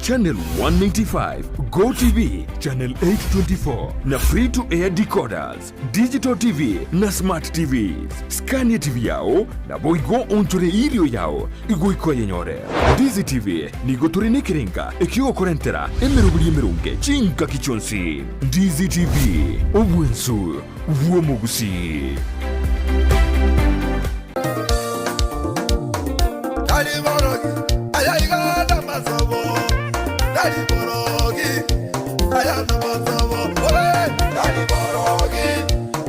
Channel 195, GOtv Channel 824 na Free to Air decoders, Digital TV na Smart TVs. Scan TV yao naboigo onchore erio yao igoika oyenyore. Ndizi TV nigo tore nekerenga ekiogokorentera emeroberi emeronge chingaki chionsi. Ndizi TV, obwensu bw'omogusii. Tari borogi, aya iga namasobo. Tari borogi, aya namasobo. Obe, tari borogi,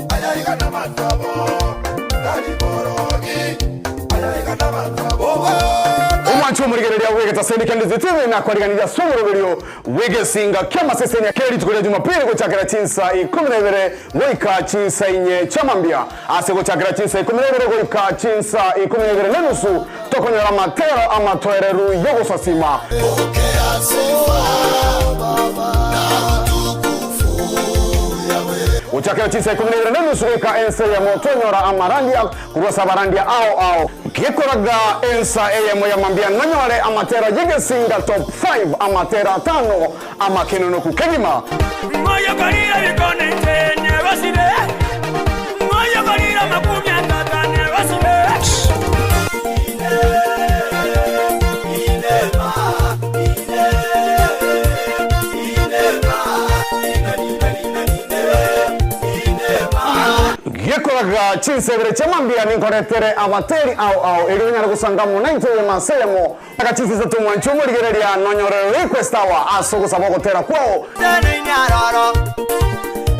aya iga namasobo. Tari borogi, aya iga namasobo. Obe. Omwanchi omorigereria bw'egetaseni kia Ndizi TV nakwariganirie ase omoroberio bw'egesinga ki'amasesenia kera rituko ria Jumapili gochakera chinsa ikomi na ibere goika chinsa inye chia mambia. Ase gochakera chinsa ikomi na ibere goika chinsa ikomi na ibere nenusu tokonyora amatero amatoereru y'ogosasima. Pokea sifa na utukufu Yahweh. Gochakera chinsa ikomi na ibere nenusu goika ensa eyemo twanyora amarandia korwa ase abarandia ao ao. Gekoraga ensa eyemo ya mambia nonyore amatera y'egesinga top 5 amatera atano Amakenonoku kegima. Ng'oyokorire ebikone inche negosire, ng'oyokorire amakumi a tata negosire. Gekoraga chinsebere chia mambia ninkoretere abateri ao ao erio onyare gosanga amo naintwe eyemo ase eyemo. Aka chinsa tomwanche omorigereria nonyore request hour ase ogosaba ogotera kwao.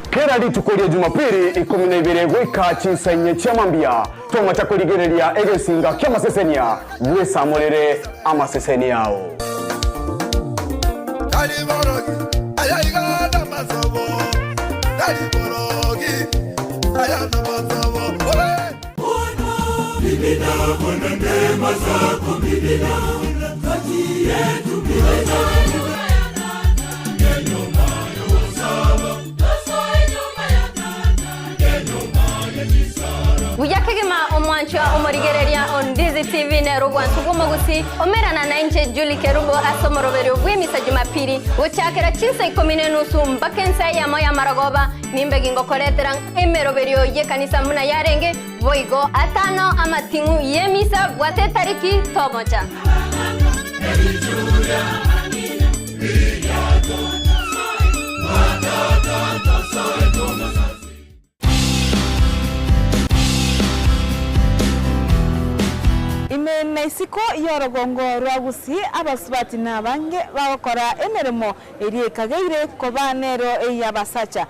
Kera rituko ria Jumapili ikomi na ibere goika chinsa inye chia mambia tomacha korigereria egesinga ki'amasesenia bwesamorere amasesenia ao. Tari borogi, aya iga namasobo. Tari borogi, aya namasobo. Obe. Buya kegima omwanchwa omorigereria o Ndizi TV nere obwansu bw'omogusi omerana nainche Julie Kerubo ase omoroberio bw'emisa Jumapili gochakera chinsa ikomi nenusu mpaka ensa eyemo y'amarogoba nimbe gingokoretera emeroberio y'ekanisa buna yarenge Boigo atano amating'u y'emisa bwate etariki tomocha. Ime na isiko y'orogongo rwa Gusii abasubati nabange bagokora emeremo Eria ekageire koba nero ey'abasacha.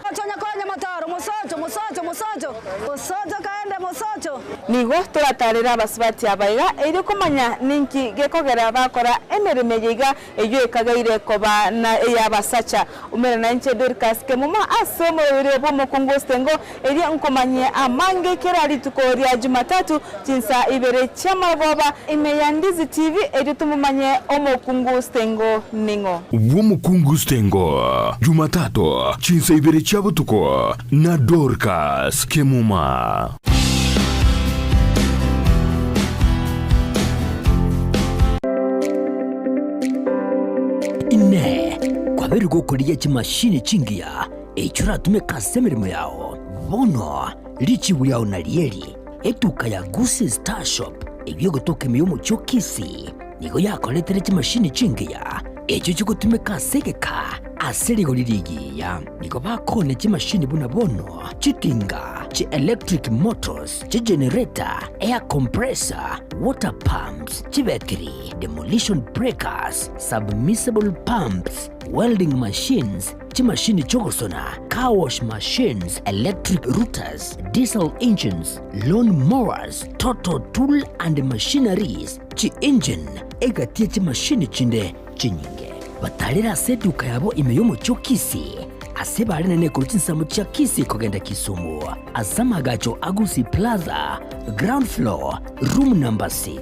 Nigo toratarere abasubati aba iga, erio komanya ninki gekogera bakora emeremo eye iga, eyio ekageire koba na ey'abasacha. Umera nainche Dorcas Kemuma ase omoroberi bw'omokungu Osengo, erio nkomanyie amange kera rituko ria Jumatatu chinsa ibere chi'amarogoba ime ya Ndizi TV erio tomomanye omokungu Stengo ning'o. Bw'omokungu Stengo, Jumatatu, chinsa ibere chia botuko, na Dorcas Kemuma. Inee! Kwabeire gokorigia chimashini chingiya echio oratumeke ase emeremo yao? Bono richibu riao narieri, Etuka ya Gusii Star Shop eyio egotoka ime y'omochie o Kisii nigo yakoretire chimashini chingiya echio chigotumeka ase egeka ase rigori rigiya. Nigo bakoonia chimashini buna bono chitinga, chi electric motors, chigenerator, air compressor, water pumps, chibetiri, demolition breakers, submersible pumps, welding machines, chimashini chi'ogosona, car wash machines, electric routers, diesel engines, lawn mowers, total tool and machineries, chi-engine, egati ye chimashini chinde chinyinge. Batarire ase eduka yabo ime y'omochie o Kisii, ase bare nene korwa chinsemo chia Kisii kogenda Kisumu, ase amagacho a Gusii Plaza, ground floor, room number 6.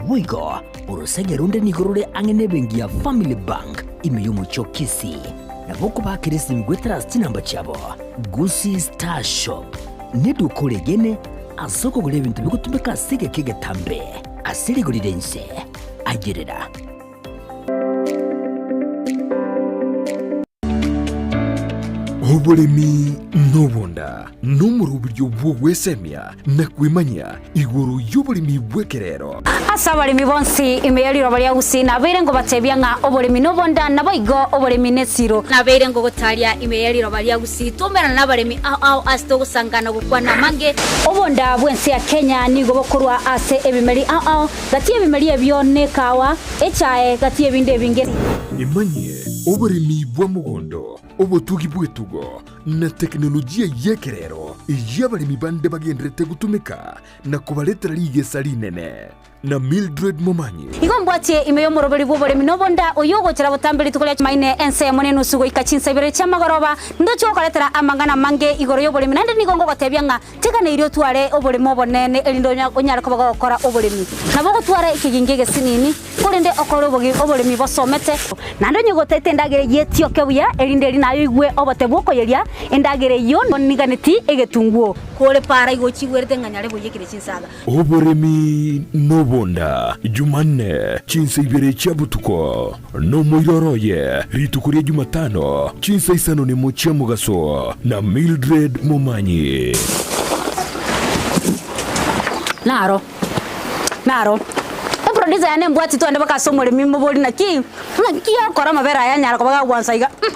Boigo, orosege runde nigo rore ang'e nebenki ya Family Bank ime y'omochie o Kisii. Nabo okobakera esimi goetera ase chinamba chiabo, Gusii Star Shop neduka oregene ase okogora ebinto bigotumeka ase egeka egetambe ase rigori ria inse. Ayerera. Oboremi nobonda nomoroberio bw'ogwesemia na kwemanyia igoro y'oboremi bw'ekerero. Ase abaremi bonsi ime ye riroba ria Gusii nabeire ngobatebia ng'a oboremi nobonda, naboigo oboremi nesiro. Nabeire ngogotaria ime ye riroba ria Gusii twaumerana nabaremi ao ao ase togosangana gokwana amange. Obonda bw'ense ya Kenya nigo bokorwa ase ebimeri ao ao, gati y'ebimeri ebio nekawa, echae, gati y'ebinde ebinge. Emanyie oboremi bwa mogondo, obotugi bw'etugo, na tekinolojia y'ekerero eyio abaremi bande bagendererete gotumeka na kobaretera rigesa rinene. Na Mildred Momanyi. Igo mbwatie ime y'omoroberi bw'oboremi nobonda, oyio ogochera botambe rituko ria Chumaine ensemo nenusu goika chinsa ibere chi'amagoroba, ndoche gokoretera amang'ana amange igoro y'oboremi, naende nigo ngogotebia ng'a teganeirie otware oboremo obonene, erinde onyare koba gogokora oboremi. Nabo ogotwara ekegingi egesinini, korende okore oboremi bosomete. Naende onye gotaete endagera eyio etioke buya, erinde eri naye oigwe obote bw'okoyeria endagera eyio, niganeti egetunguo. Kore para igo ochigwerete ng'a nyare boiyekire chinsaga. Oboremi nobonda, Jumanne, chinsa ibere chia botuko, nomoiroro oye, rituko ria Jumatano, chinsa isano nemo chia mogaso, na Mildred Momanyi. Naro, naro. Eproducer yane embwati twende mpaka ase omoremi mobori naki, naki okora amabere aya anyara koba gagwansa iga mm.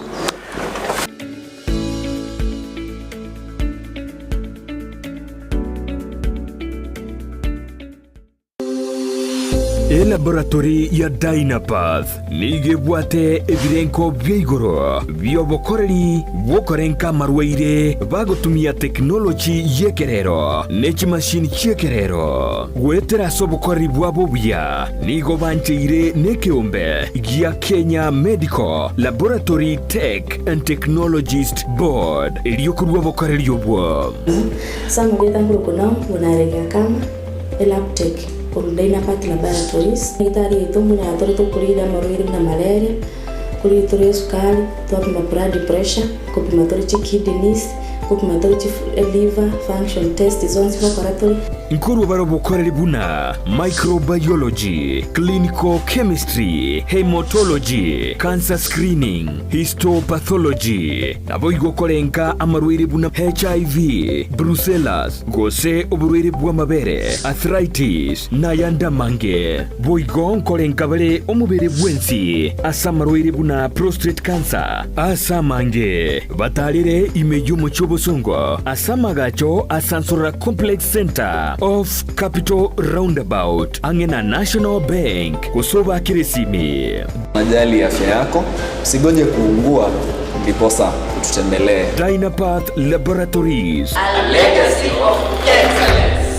Elaboratory ya Dynapath nigo ebwate ebirenko bia igoro bi'obokoreri bw'okorenka amarwaire bagotumia tekinoloji y'ekerero ne chimashini chi'ekerero. Goetera ase obokoreri bwabo obuya nigo bancheire nekeombe gia Kenya Medical Laboratory Tech and Technologist Board erio korua obokoreri obwo. Samurietha nkorokwa Naomi buna Akama, Elabtech, korwa Dynapath Laboratories. Daktari oito mbuna tore tokorigereria amarwaire buna malaria, korigereria tore esukari, twapima blood pressure, kopima tore chikidneys, kopima tore chi liver function test zonsi gokora tore. Nkorwa bare obokoreri buna microbiology, clinical chemistry, haematology, cancer screening, histopathology, naboigo korenka amarwaire buna HIV, brucellas, gose oborwaire bw'amabere, arthritis, nayande amange. Boigo nkorenka bare omobere bwensi ase amarwaire buna prostate cancer, ase amange batarire ime y'omochie obosongo ase amagacho a Sansorora Complex Centre off Capital Roundabout ang'e na National Bank gose obakere esimi. Unajali afya yako, usigoje kuugua ndiposa ututembelee. Dynapath Laboratories. A legacy of excellence.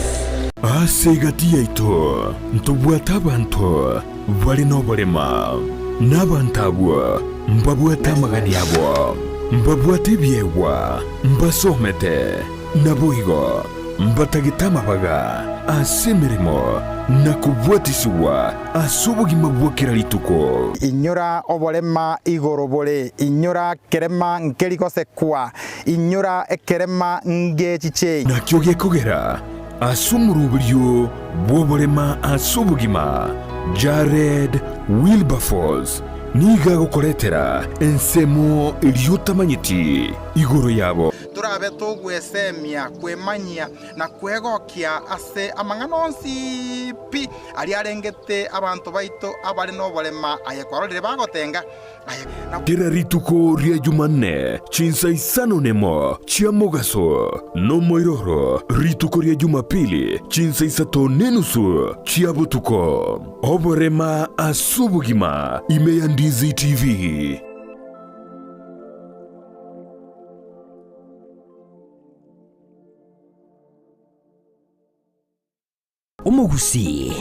Ase egati yaito ntobwate abanto bare noborema, na abanto abwo mbabwate amagani abo, mbabwate ebiegwa, mbasomete, naboigo mbatagete amabaga ase emeremo na kobwatisigwa ase obogima bwa kera rituko. Inyora oborema igoro bore, inyora kerema nkeri gosekwa, inyora ekerema ngechiche. Nakio gekogera ase omoroberio bw'oborema ase obogima, Jared Wilberforce nigo agokoretera ensemo eria otamanyeti igoro yabo. Torabe togwesemia, kwemanyia, na kwegokia ase amang'ana onsi pi aria arengete abanto baito abare noborema, aye kwarorire bagotenga, aye na. Kera rituko ria Jumanne chinsa isano nemo chia mogaso, nomoiroro rituko ria Jumapili chinsa isato nenusu chia botuko. Oborema ase obogima ime ya Ndizi TV. Omogusii,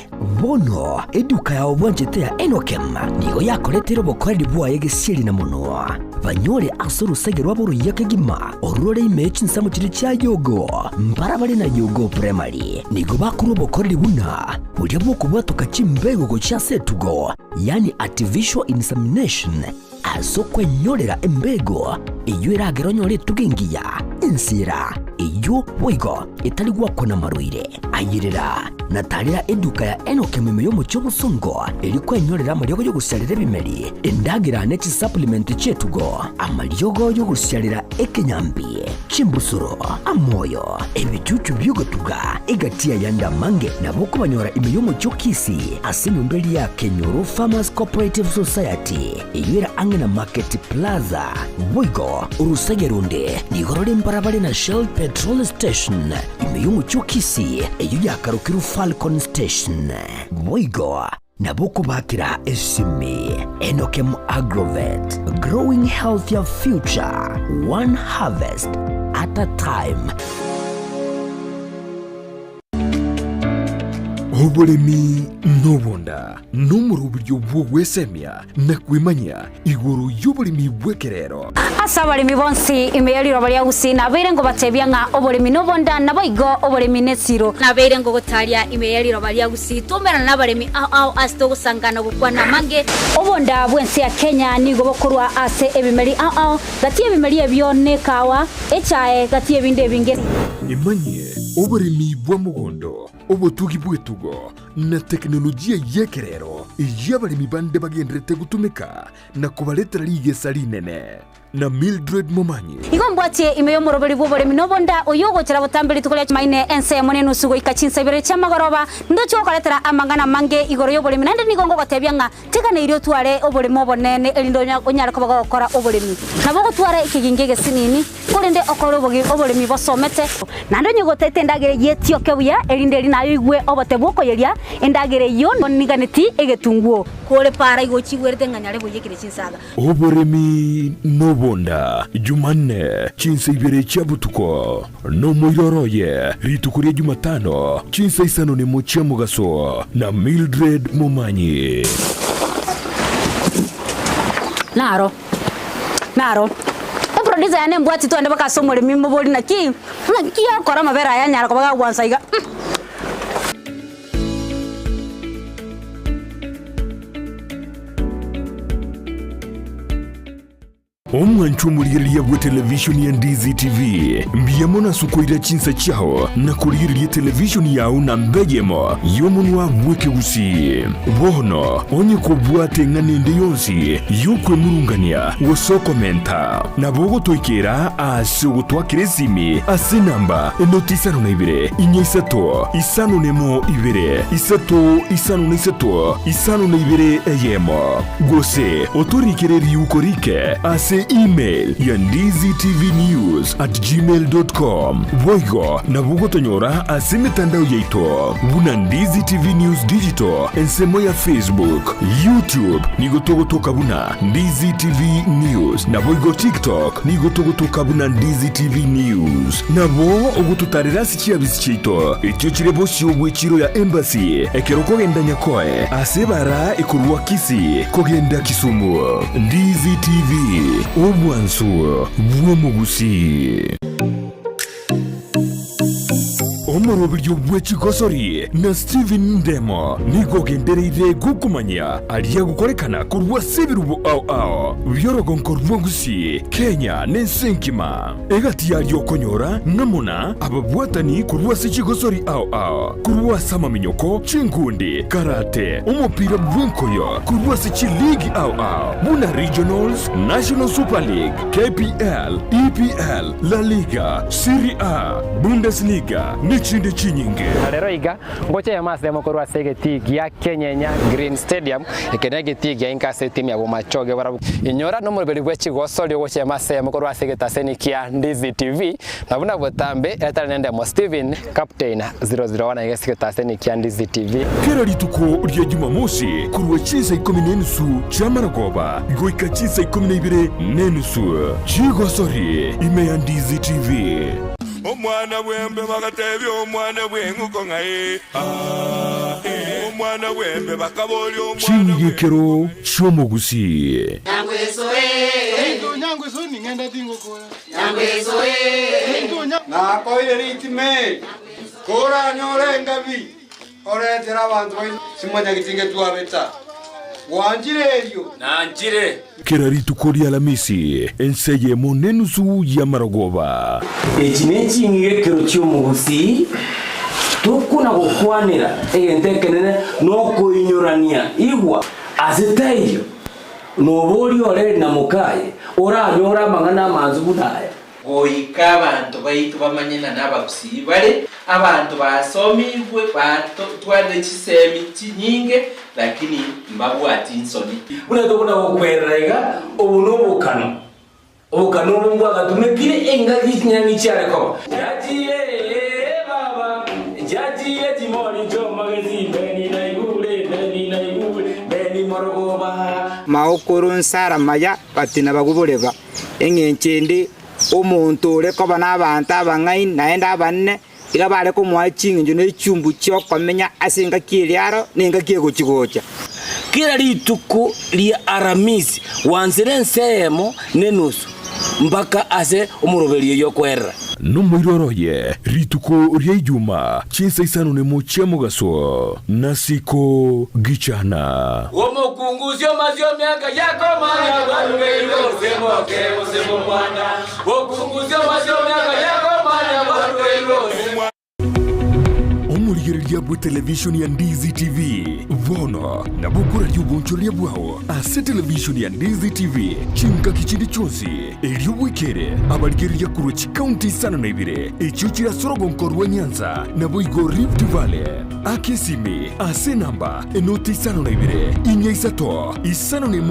bono eduka yao bwanchete ya Enokem nigo yakoretire obokoreri bwaye gesieri na monwa. Banyore ase orosege rwabo oruya kegima, orure ime chinsemo chiria chia Yogo, mbarabare na Yogo Primary. Nigo bakorwa obokoreri buna boria bw'okobwatoka chimbego gochia ase etugo, yaani artificial insemination, Ase okwenyorera embego eyio eragere onyore etugo engiya, ensira. eyio boigo etari gwakwa namarwaire. Ayerera na tarera eduka ya Enock ime y'omochie obosongo erio kwenyorera amariogo y'ogosiarera ebimeri, endagera ne chisupplement chi'etugo, amariogo y'ogosiarera ekenyambi, chimbusuro, amoyo, ebichuchu bi'ogotuga, egati y'ayande amange nabo okobanyora ime y'omochie o Kisii ase enyomba eria ya Kenyoro Farmers Cooperative Society eyio ere ang'e na Market Plaza. Boigo orosage ronde nigo rore mbarabare na Shell Petrol Station ime y'omochie o Kisii eyio yakarokirwe Falcon Station. Boigo nabo okobakera esimi Enokem Agrovet, growing healthier future, one harvest at a time. Oboremi nobonda nomoroberio bw'ogwesemia na kwemanyia igoro y'oboremi bw'ekerero. Ase abaremi bonsi ime ye riroba ria Gusii nabeire ngobatebia ng'a oboremi nobonda, naboigo oboremi nesiro. Nabeire ngogotaria ime ye riroba ria Gusii twaumerana nabaremi ao ao ase togosangana gokwana amange. Obonda bw'ense ya Kenya nigo bokorwa ase ebimeri ao ao, gati y'ebimeri ebio nekawa, echae, gati y'ebinde ebinge. Emanyie oboremi bwa mogondo, obotugi bw'etugo, na tekinolojia y'ekerero eyio abaremi bande bagendererete gotumeka na kobaretera rigesa rinene. Na Mildred Momanyi. Igo mbwatie ime y'omoroberi bw'oboremi na obonda, oyio ogochera botambe rituko ria Chumaine ensemo nenusu goika chinsa ibere chi'amagoroba, ndoche gokoretera amang'ana amange igoro y'oboremi, naende nigo ngogotebia ng'a teganeirie otware oboremo obonene erinde onyare koba gogokora oboremi. Nabo ogotwara ekegingi egesinini, korende okore oboremi bosomete. Naende onye gotete endagera eyio etioke buya, erinde eri naye oigwe obote bw'okoyeria endagera eyio niganeti egetunguo. Kore para igo ochigwerete ng'a nyare boiyekire chinsaga. Oboremi nobonda, Jumanne, chinsa ibere chia botuko, nomoiroro oye, rituko ria Jumatano, chinsa isano nemo chia mogaso, na Mildred Momanyi. Naro, naro. Eproducer yane embwati twende mpaka ase omoremi mobori naki, naki akora amabere aya anyara koba gagwansa iga. Omwanchwa omorigereria bw'etelevishoni ya Ndizi TV, mbuya mono ase okoira chinsa chiao na korigereria etelevishoni yao namba eyemo y'omonwa bw'ekegusii. Bono onye kobwate eng'ana ende yonsi y'okwemurungania gose okomenta, nabo ogotoikera ase ogotwakera esimi ase enamba enoti isano na ibere, inya isato, isano nemo ibere, isato isano na isato, isano na ibere eyemo. Gose otorikere riuko rike ase email ya ndizitvnews at gmail dot com. Boigo nabo ogotonyora ase emetandao yaito buna Ndizi TV News Digital ensemo ya Facebook, YouTube nigo togotoka buna Ndizi TV News naboigo TikTok nigo togotoka buna Ndizi TV News. Nabo ogototarera ase chiabisi chiaito echio chire bosio bw'echiro ya Embassy ekero okogenda Nyakoe ase ebara ekorwa Kisii kogenda Kisumu. Ndizi TV, obwansu bw'omogusii. Omoroberio bwe chigosori na Stephen Ndemo nigo ogendereire gokomanyia aria agokorekana korwa ase ebirubo ao ao bi'orogonko rwa Gusii, Kenya na ense engima. Egati yaria okonyora ng'amo na ababwatani korwa ase chigosori ao ao, korwa ase amaminyoko, chinkundi, karate, omopira bw'enkoyo, korwa ase chiligi ao ao buna Regionals, National Super League, KPL, EPL, La Liga, Serie A, Bundesliga, nechinde chinyinge. Na rero iga, ngocha eyemo ase eyemo korwa ase egetii gia kenyenya Green Stadium, eke negetii gia inka ase etimu ya Bomachoge barabwo. Inyora nomoroberi bwe chigosori ogocha eyemo ase eyemo korwa ase egetaseni kia Ndizi TV, na buna botambe etari nendemo Steven, Captain 001 iga ase egetaseni kia Ndizi TV. Kera rituko ria Jumamosi korwa chinsa ikomi na enusu chi'amaragoba goika chinsa ikomi na ibere na enusu chigosori ime ya Ndizi TV. Omwana bw'embe bagatebia omwana bw'eng'uko ng'a ee, aa, ee. Omwana bw'embe bakaboria omwana Ching'igekero chi'omogusii. Nakoire ritime, koranyore engabi, oretere abanto baino. Simwanyagetinge twabeta. Gwanchire erio? Nanchire. Kera rituko ri'Alamisi, ense eyemo nenusu y'amarogoba. Echi neching'igekero chi'omogusii, tokona gokwanera egento ekenene nokoinyorania. Igwa! Ase taiyo noboria ore na mokaye oranyore amang'ana amansu buna aya. Goika abanto baito bamanye ng'a nabagusii bare abanto basomigwe batwarire chisemi chinyinge lakini mbabwati nsoni. Buna tokona gokwerera iga, obo nobokano, obokano obo mbwagatumekire engaki chinyang'i chiare koba. Chiachire ee baba, chiachire chimori chi'omogesi, Beni naigure, Beni naigure, Beni morogoba. Maokoro nsara maya batina bagoboreba. Engencho ende, omonto ore koba nabaanto abang'aini naende abanene, iga bare komoa ching'encho ne chumbu chi'okomenya ase engaki eria aro na engaki egochi-gocha. Kera rituko ria Aramisi gwansire ense eyemo nenusu mpaka ase omoroberio oyio okoerera. Nomoiroro oye rituko ria Ijuma chinsa isano nemo chia mogaso, nasiko gichana. Omokungu osio omiaka yakomanya bwarugeirwe gose moke gose momwana. Omokungu osio omiaka yakomanya bwarugeirwe gose. Omorigereria bw'etelevishoni ya Ndizi TV bono nabo okoraria obonchoreria bwao ase televishoni ya Ndizi TV chingaki chinde chionsi, erio bwekere abarigereria korwa chikaunti isano na ibere echio chire ase orogonko rwa Nyanza naboigo Rift Valley. Aka esimi ase enamba enoti 52 4 5 01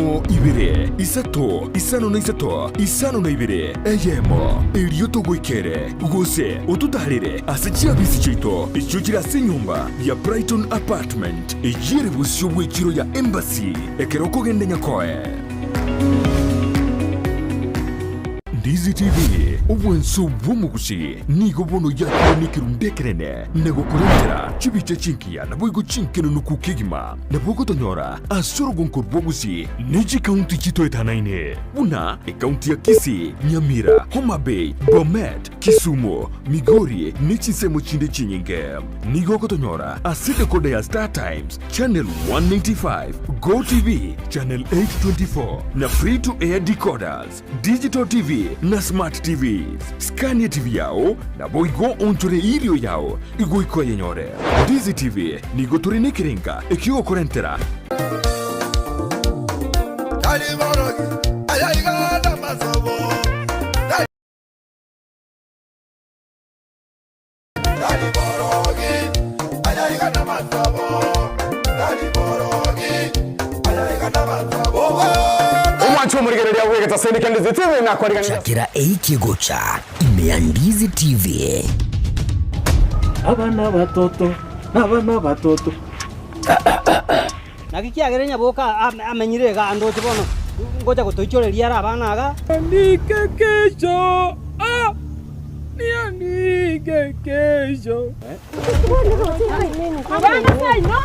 2 3 5 52 eyemo, erio togoikere gose ototaarere ase chiabisi chiaito echio chire ase enyomba ya Brighton Apartment eyio ere bosio bw'echiro ya Embassy ekero okogenda Nyakoe. Ndizi TV, obwanso bw'omogusi, nigo bono yakire nekerundu ekenene na gokorentera chibicha chingiya naboigo chinkenenuku kegima. Nabo ogotonyora ase orogonko rw'obogusi ne chikaunti chitoetanaine buna ekaunti ya Kisii, Nyamira, Homa Bay, Bomet, Kisumu, Migori ne chinsemo chinde chinyinge. Nigo ogotonyora ase decoder ya Star Times, Channel 195, Go TV, Channel 824 na Free to Air decoders, Digital TV na Smart TVs. Skania TV yao naboigo onchore irio yao igoika oyenyore. Ndizi TV nigo tore nekerenga ekiogokorentera. Tari borogi, aya iga namasobo. Tari borogi, aya iga namasobo. Tari borogi, aya iga namasobo. Omwanchi omorigereria bw'egetaseni kia Ndizi TV nakwariganirie. Chakera eiki egocha ime ya Ndizi TV. Abana batoto, abana batoto. Naki kiagera nyaboka amenyire iga andoche bono ngocha gotoichoreria are abana iga. Niandike kesho, ah, niandike kesho. Abana seino,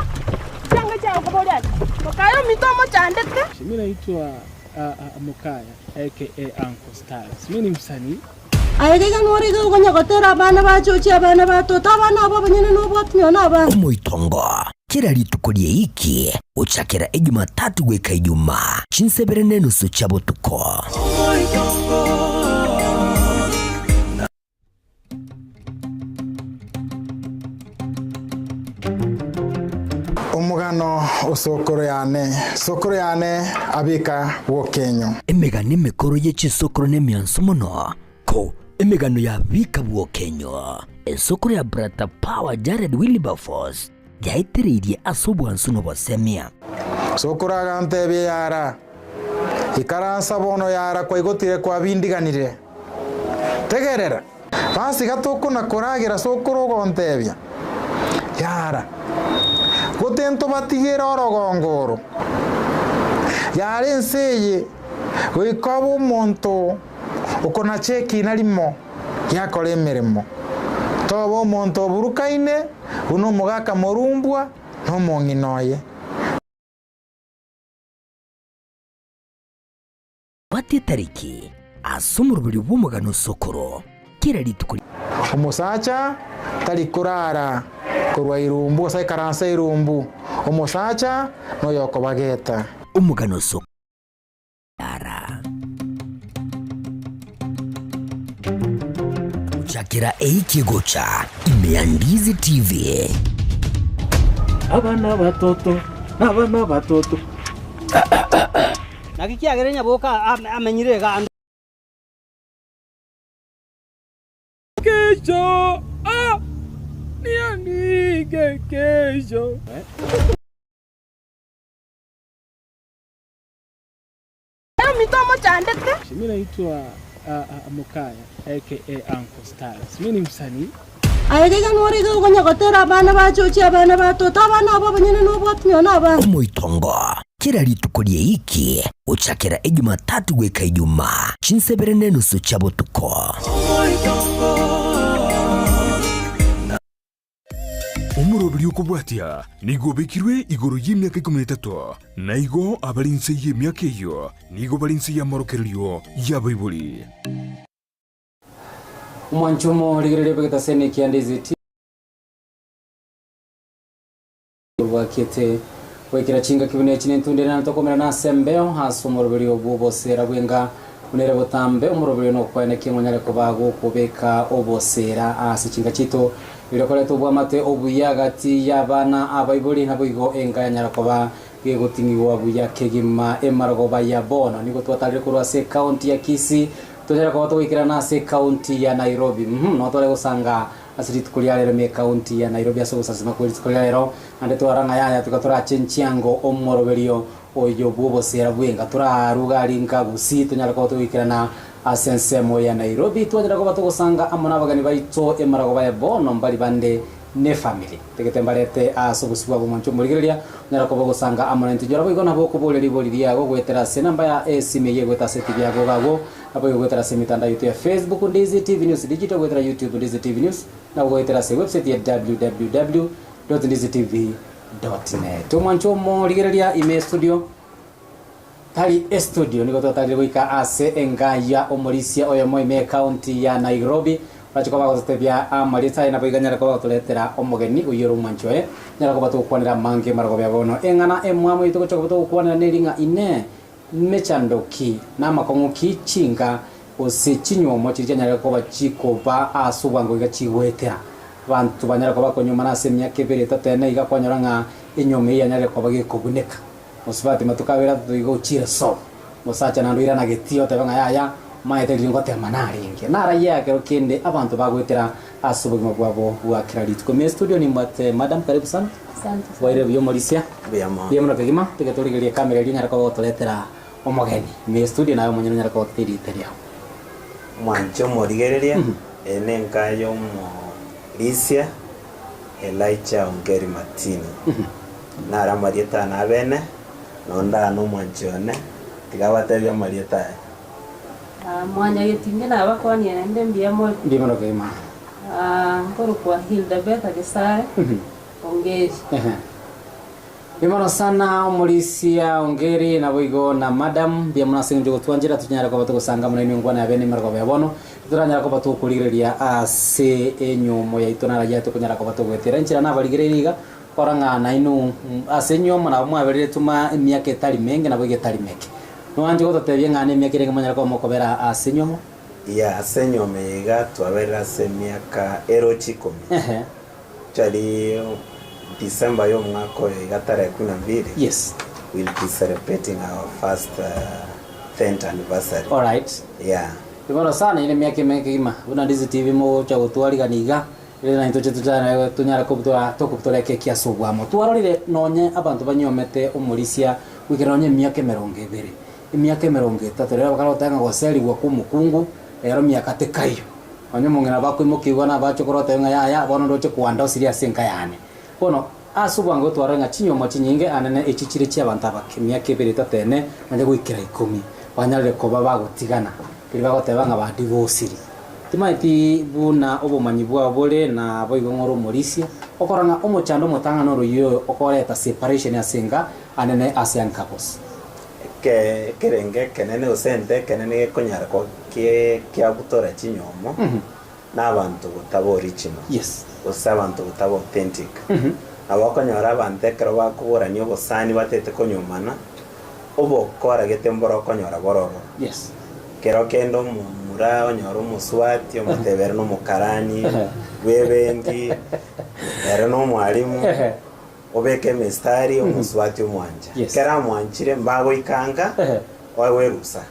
chianga chiao koboria ati, Mokaye ominto omochandete? Mimi naitwa Mokaya aka Uncle Styles. Mimi ni msanii. Aye iga nore iga okonya gotera abana bachochi abana ba toto, abana abo abanyene nobwati nonya na abana. Omoitongo, kera rituko ri'eiki, gochakera Ejumatatu goika Ijumaa, chinsebere nenusu chia botuko. Omogano o sokoro yane, Sokoro yane abika bw'okenyo. Emegano emekoro ye chisokoro nemiansu mono, ko emegano ya bika bw'okenyo. Esokoro ya Brata Power Jared Wilberforce yaetereirie ase obwansu nobosemia. Sokoro agantebia, Yara, ikaransa bono yara kwaigotire kwabindiganire. Tegerera! Basiga tokona koragera sokoro ogontebia, Yara, gote ntobatigere orogongo oro. Yara ense eye goika obe omonto okonacha ekina rimo giakora emeremo, toba omonto oburukaine buna omogaka morumbwa na omong'ina oye. Bwata etariki ase omoroberio bw'omogano Sokoro kera rituko. Omosacha tari korara korwa irumbu, gose aikaranse irumbu, omosacha noyokobageta. Omogano Sokara. Gochakera eiki egocha ime ya Ndizi TV. Abana batoto, abana batoto. Naki kiagera nyaboka amenyire iga ande. Kesho, ah, niandike kesho. Ominto omochandete. Mi naitwa Mokaya aka Uncle Styles. Mi ni msanii. Aye gaiga nore iga okonya gotera abana bachochi abana ba toto abana abo abanyene nobwati nonye na abana. Omoitongo, kera rituko ri'eiki, gochakera Ejumatatu goika Ijumaa, chinsebere nenusu chia botuko. Omoroberi okobwatia nigo obekirwe igoro y'emiaka 13, na igo abare inse y'emiaka eyio nigo bare inse y'amorokererio y'abaibori. Omwancho omorigereria bw'egetaseni kia Ndizi TV bwakiete goikera chingaki buna echi nentunde nane tokomerana ase embeo ase omoroberio bw'obosera bw'enga buna ere botambe omoroberio nokwaene ki ng'onyare koba gokobeka obosera ase chinga chiaito erio koreta obwamate obuya gati y'abana abaibori naboigo enga yanyara koba gegoting'igwa buya kegima emarogoba ya bono nigo twatarire korwa ase ekaunti ya Kisii tonyare koba togoikerana ase ekaunti ya Nairobi uhum noo tware gosanga ase rituko ria rero ime ekaunti ya Nairobi ase ogosasima kwe rituko ria rero naende twarora ng'a yaya tiga torache nchiango omoroberio oyo bw'obosera bwenga toraruga aria nka Gusii tonyare koba togoikerana ase ensemo ya Nairobi twanyare koba togosanga amo nabageni baito emarogoba ya bono mbari bande nefamiri. Ntagete mbarete ase obosio bwabo mwanche omorigereria, onyare koba ogosanga amo naintwe. Inyora boigo nabo okoboria ribori riago goetera ase enamba ya esimi eyio egoeta ase etibi yago iga agwo, naboigo goetera ase emetandao yaito ya Facebook Ndizi TV News Digital, goetera YouTube Ndizi TV News, nabo goetera ase ewebsite ya www dot ndizi tv dot net. Omwanche omorigereria ime estudio. Tari estudio nigo twatarire goika ase enga ya omorisia oyomo ime ecounty ya Nairobi orache koba agototebia amarieta aye nabo iga anyare koba agotoretera omogeni oyio ore omwanchi oye nyara koba togokwanera amange marogoba ya bono eng'ana emwamu eyio togocha koba togokwanera neri ng'a inee mechando ki na amakong'u ki chinga gose chinywomo chiria chianyarire koba chikoba ase obwango iga chigoetera abanto banyare koba bakonyuomana ase emiaka ebere etato ene iga kwanyora ng'a enywomo eyio yanyarire koba gekobuneka. Mosubati matuko abere atato iga ochire sobo. Mosacha naende oirana getii otebe ng'a yaya, maete riria ngotema narenge. Narayie ekero kende abanto bagoetera ase obogima bwabo bwa kera rituko. Ime estudio nimbwate madam, karibu sana. Asante sana. Bwaire buya omorisia? Mbuya mono. Mbuya mono kegima, tiga torigererie ekamera eria onyare koba ogotoretera omogeni. Ime estudio naye omonyene onyare koba ogototeria erieta riao. Mwanche omorigereria, eye nenka y'omorisia Elijah Ongeri Martini. Nare amarieta ane abene, na onde aa nomwanchi one, tiga abatebie amarieta aye. Mwanyagetinge nabakwanie naende mbuya more. Mbuya mono kegima. Nkorokwa Hilda Betha Gesare Ongeri. Mbuya mono sana omorisia Ongeri naboigo na madam, mbuya mono ase eng'encho gotwanchera tonyare koba togosanga amo nainwe enkwana ya bene emerogoba ya bono, titoranyara koba tokorigereria ase enyiomo yaito nararia tokonyara koba togoetera enchera nabarigereiri iga, Kora ng'a nainwe ase enyiomo nabo mwaberire tuma emiaka etari menge naboigo etari meke. Noanche gototebia ng'a nemiaka erenge monyare koba mokobera ase enyiomo? Iya, ase enyiomo eye iga twaberire ase emiaka eroche ikomi. Ehe. Actually December y'omwaka oyo iga tarehe kumi na mbili, Yes. we'll be celebrating our first tenth anniversary. Alright. Yeah. Bono sana ere emiaka emenge kegima buna Ndizi TV mogocha gotwarigania iga. Erinde naintwe toche tochane tonyare kobutora tokobutora ekeki ase obwamo. Twarorire nonye abanto banyuomete omorisia goikera nonye emiaka emerongo ebere, emiaka emerongo etato, rero bakare goteba ng'a goserigwa kw'omokungu rero miaka tekaiyo. Nonye omong'ina bakoimokigwa na abachokoro batebe ng'a yaya bono ndoche kwandosirie ase enka yane. Bono ase obwango twarorire ng'a chinyuomo chinyinge anene echi chire chi'abanto abake, emiaka ebere etato ene nonye goikera ikomi, banyarire koba bagotigana, riria bagoteba ng'a badivosiri. Timaeti buna obomanyi bwao bore, na boigo ng'ore omorisia, okora ng'a omochando omotang'ani oroyio oyo okoreta separation ase enka anene ase ancouples. Eke ekerenge ekenene gose ente ekenene gekonyara koba kiabutora chinyomo na abanto gotaba original gose abanto gotaba authentic. Nabo okonyora abanto ekero bakoborania obosani batete konyomana. Obokora gete mboro okonyora bororo. Yes. Kero kende omomura onyora omoswati omotebia ere nomokarani bw'ebenki, ere nomwalimu, obeke emistari omoswati omwancha. Yes. Kero amwanchire mbagoika nka, oegwe erusa.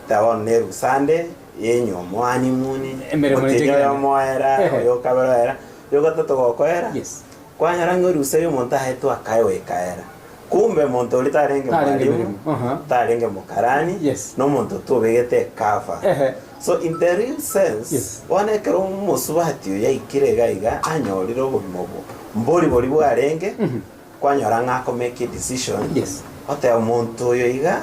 Teba bono nerusa ande yenywomo honeymoon, Emeremo otienyi neche oyomo oera, oyokabere oera, oyogatato gokoera, Kwanyora ng'a erusa y'omonto aetwe akaegwa ekaera. Kumbe omonto oria tarenge Tarenge mwalimu, meremo, aha. tarenge mokarani, Yes. nomonto otobegete ecover. Ehe. So in the real sense, Yes. bono ekero omosubati oyo aikire iga iga anyorire obogima obo, mbori boria bwarenge, kwanyora ng'a ako make a decision, Yes. oteba omonto oyo iga,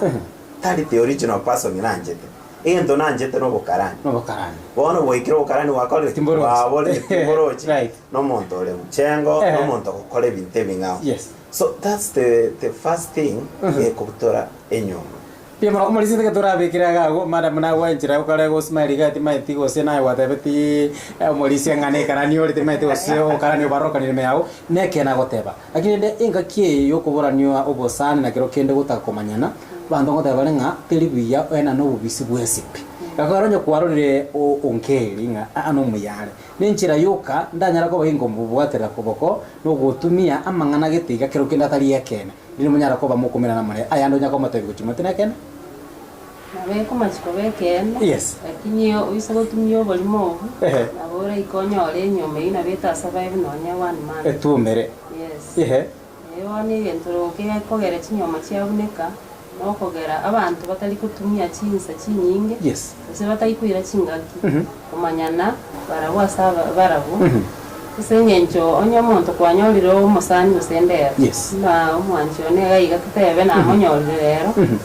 tari the original person nanchete. Egento nanchete nobokarani. Nobokarani. Bono bwaikire obokarani gwakorire ki? Timborochi. Bwaborire timborochi. Right. Nomonto ore mchengo, Ehe. nomonto ogokora ebinto ebing'ao. Yes. So that's the the first thing ekobutora enyomba. Mbuya mono omorisia nigo torabekere iga agwo madam nagwa enchera okare go smile iga timaeti gose naye gwatebeti omorisia ng'a nekarani ore timaeti gose okarani obarokanire ime yago nekeene agoteba. Lakini rende engaki eye yokoboraniwa obosani na kero kende gotaka komanyana, abanto ngoteba bare ng'a teri buya oenane obobisi bwensi pi. Ekero onye kwarorire onkeri ng'a aa nomuya are, nenchera yoka ndanyare koba ginkobobwaterera koboko nogotumia amang'ana gete iga kero kende atari ekeene, riria monyare koba mokomerana more ayande onyare komotebia gochia mote nekeene. Nabo ekomachia koba ekeene, Yes. lakini oise gotumia oborimo obwo, Ehe. nabo oraike onyore enyomba eyio nabo etasurvive nonya one month. Etumere. Yes. Ehe. Eeh bono egento kegekogera chinyoma chiabuneka, nokogera abanto batari gotumia chinsa chinyinge, Yes. gose batari koira chingaki, Mhm. komanyana barabwo ase aba barabwo, Mhm. ase eng'encho onye omonto kwanyorire omosani gose endero, Yes. buna omwanchi one iga iga totebe namonyorire rero, Mhm.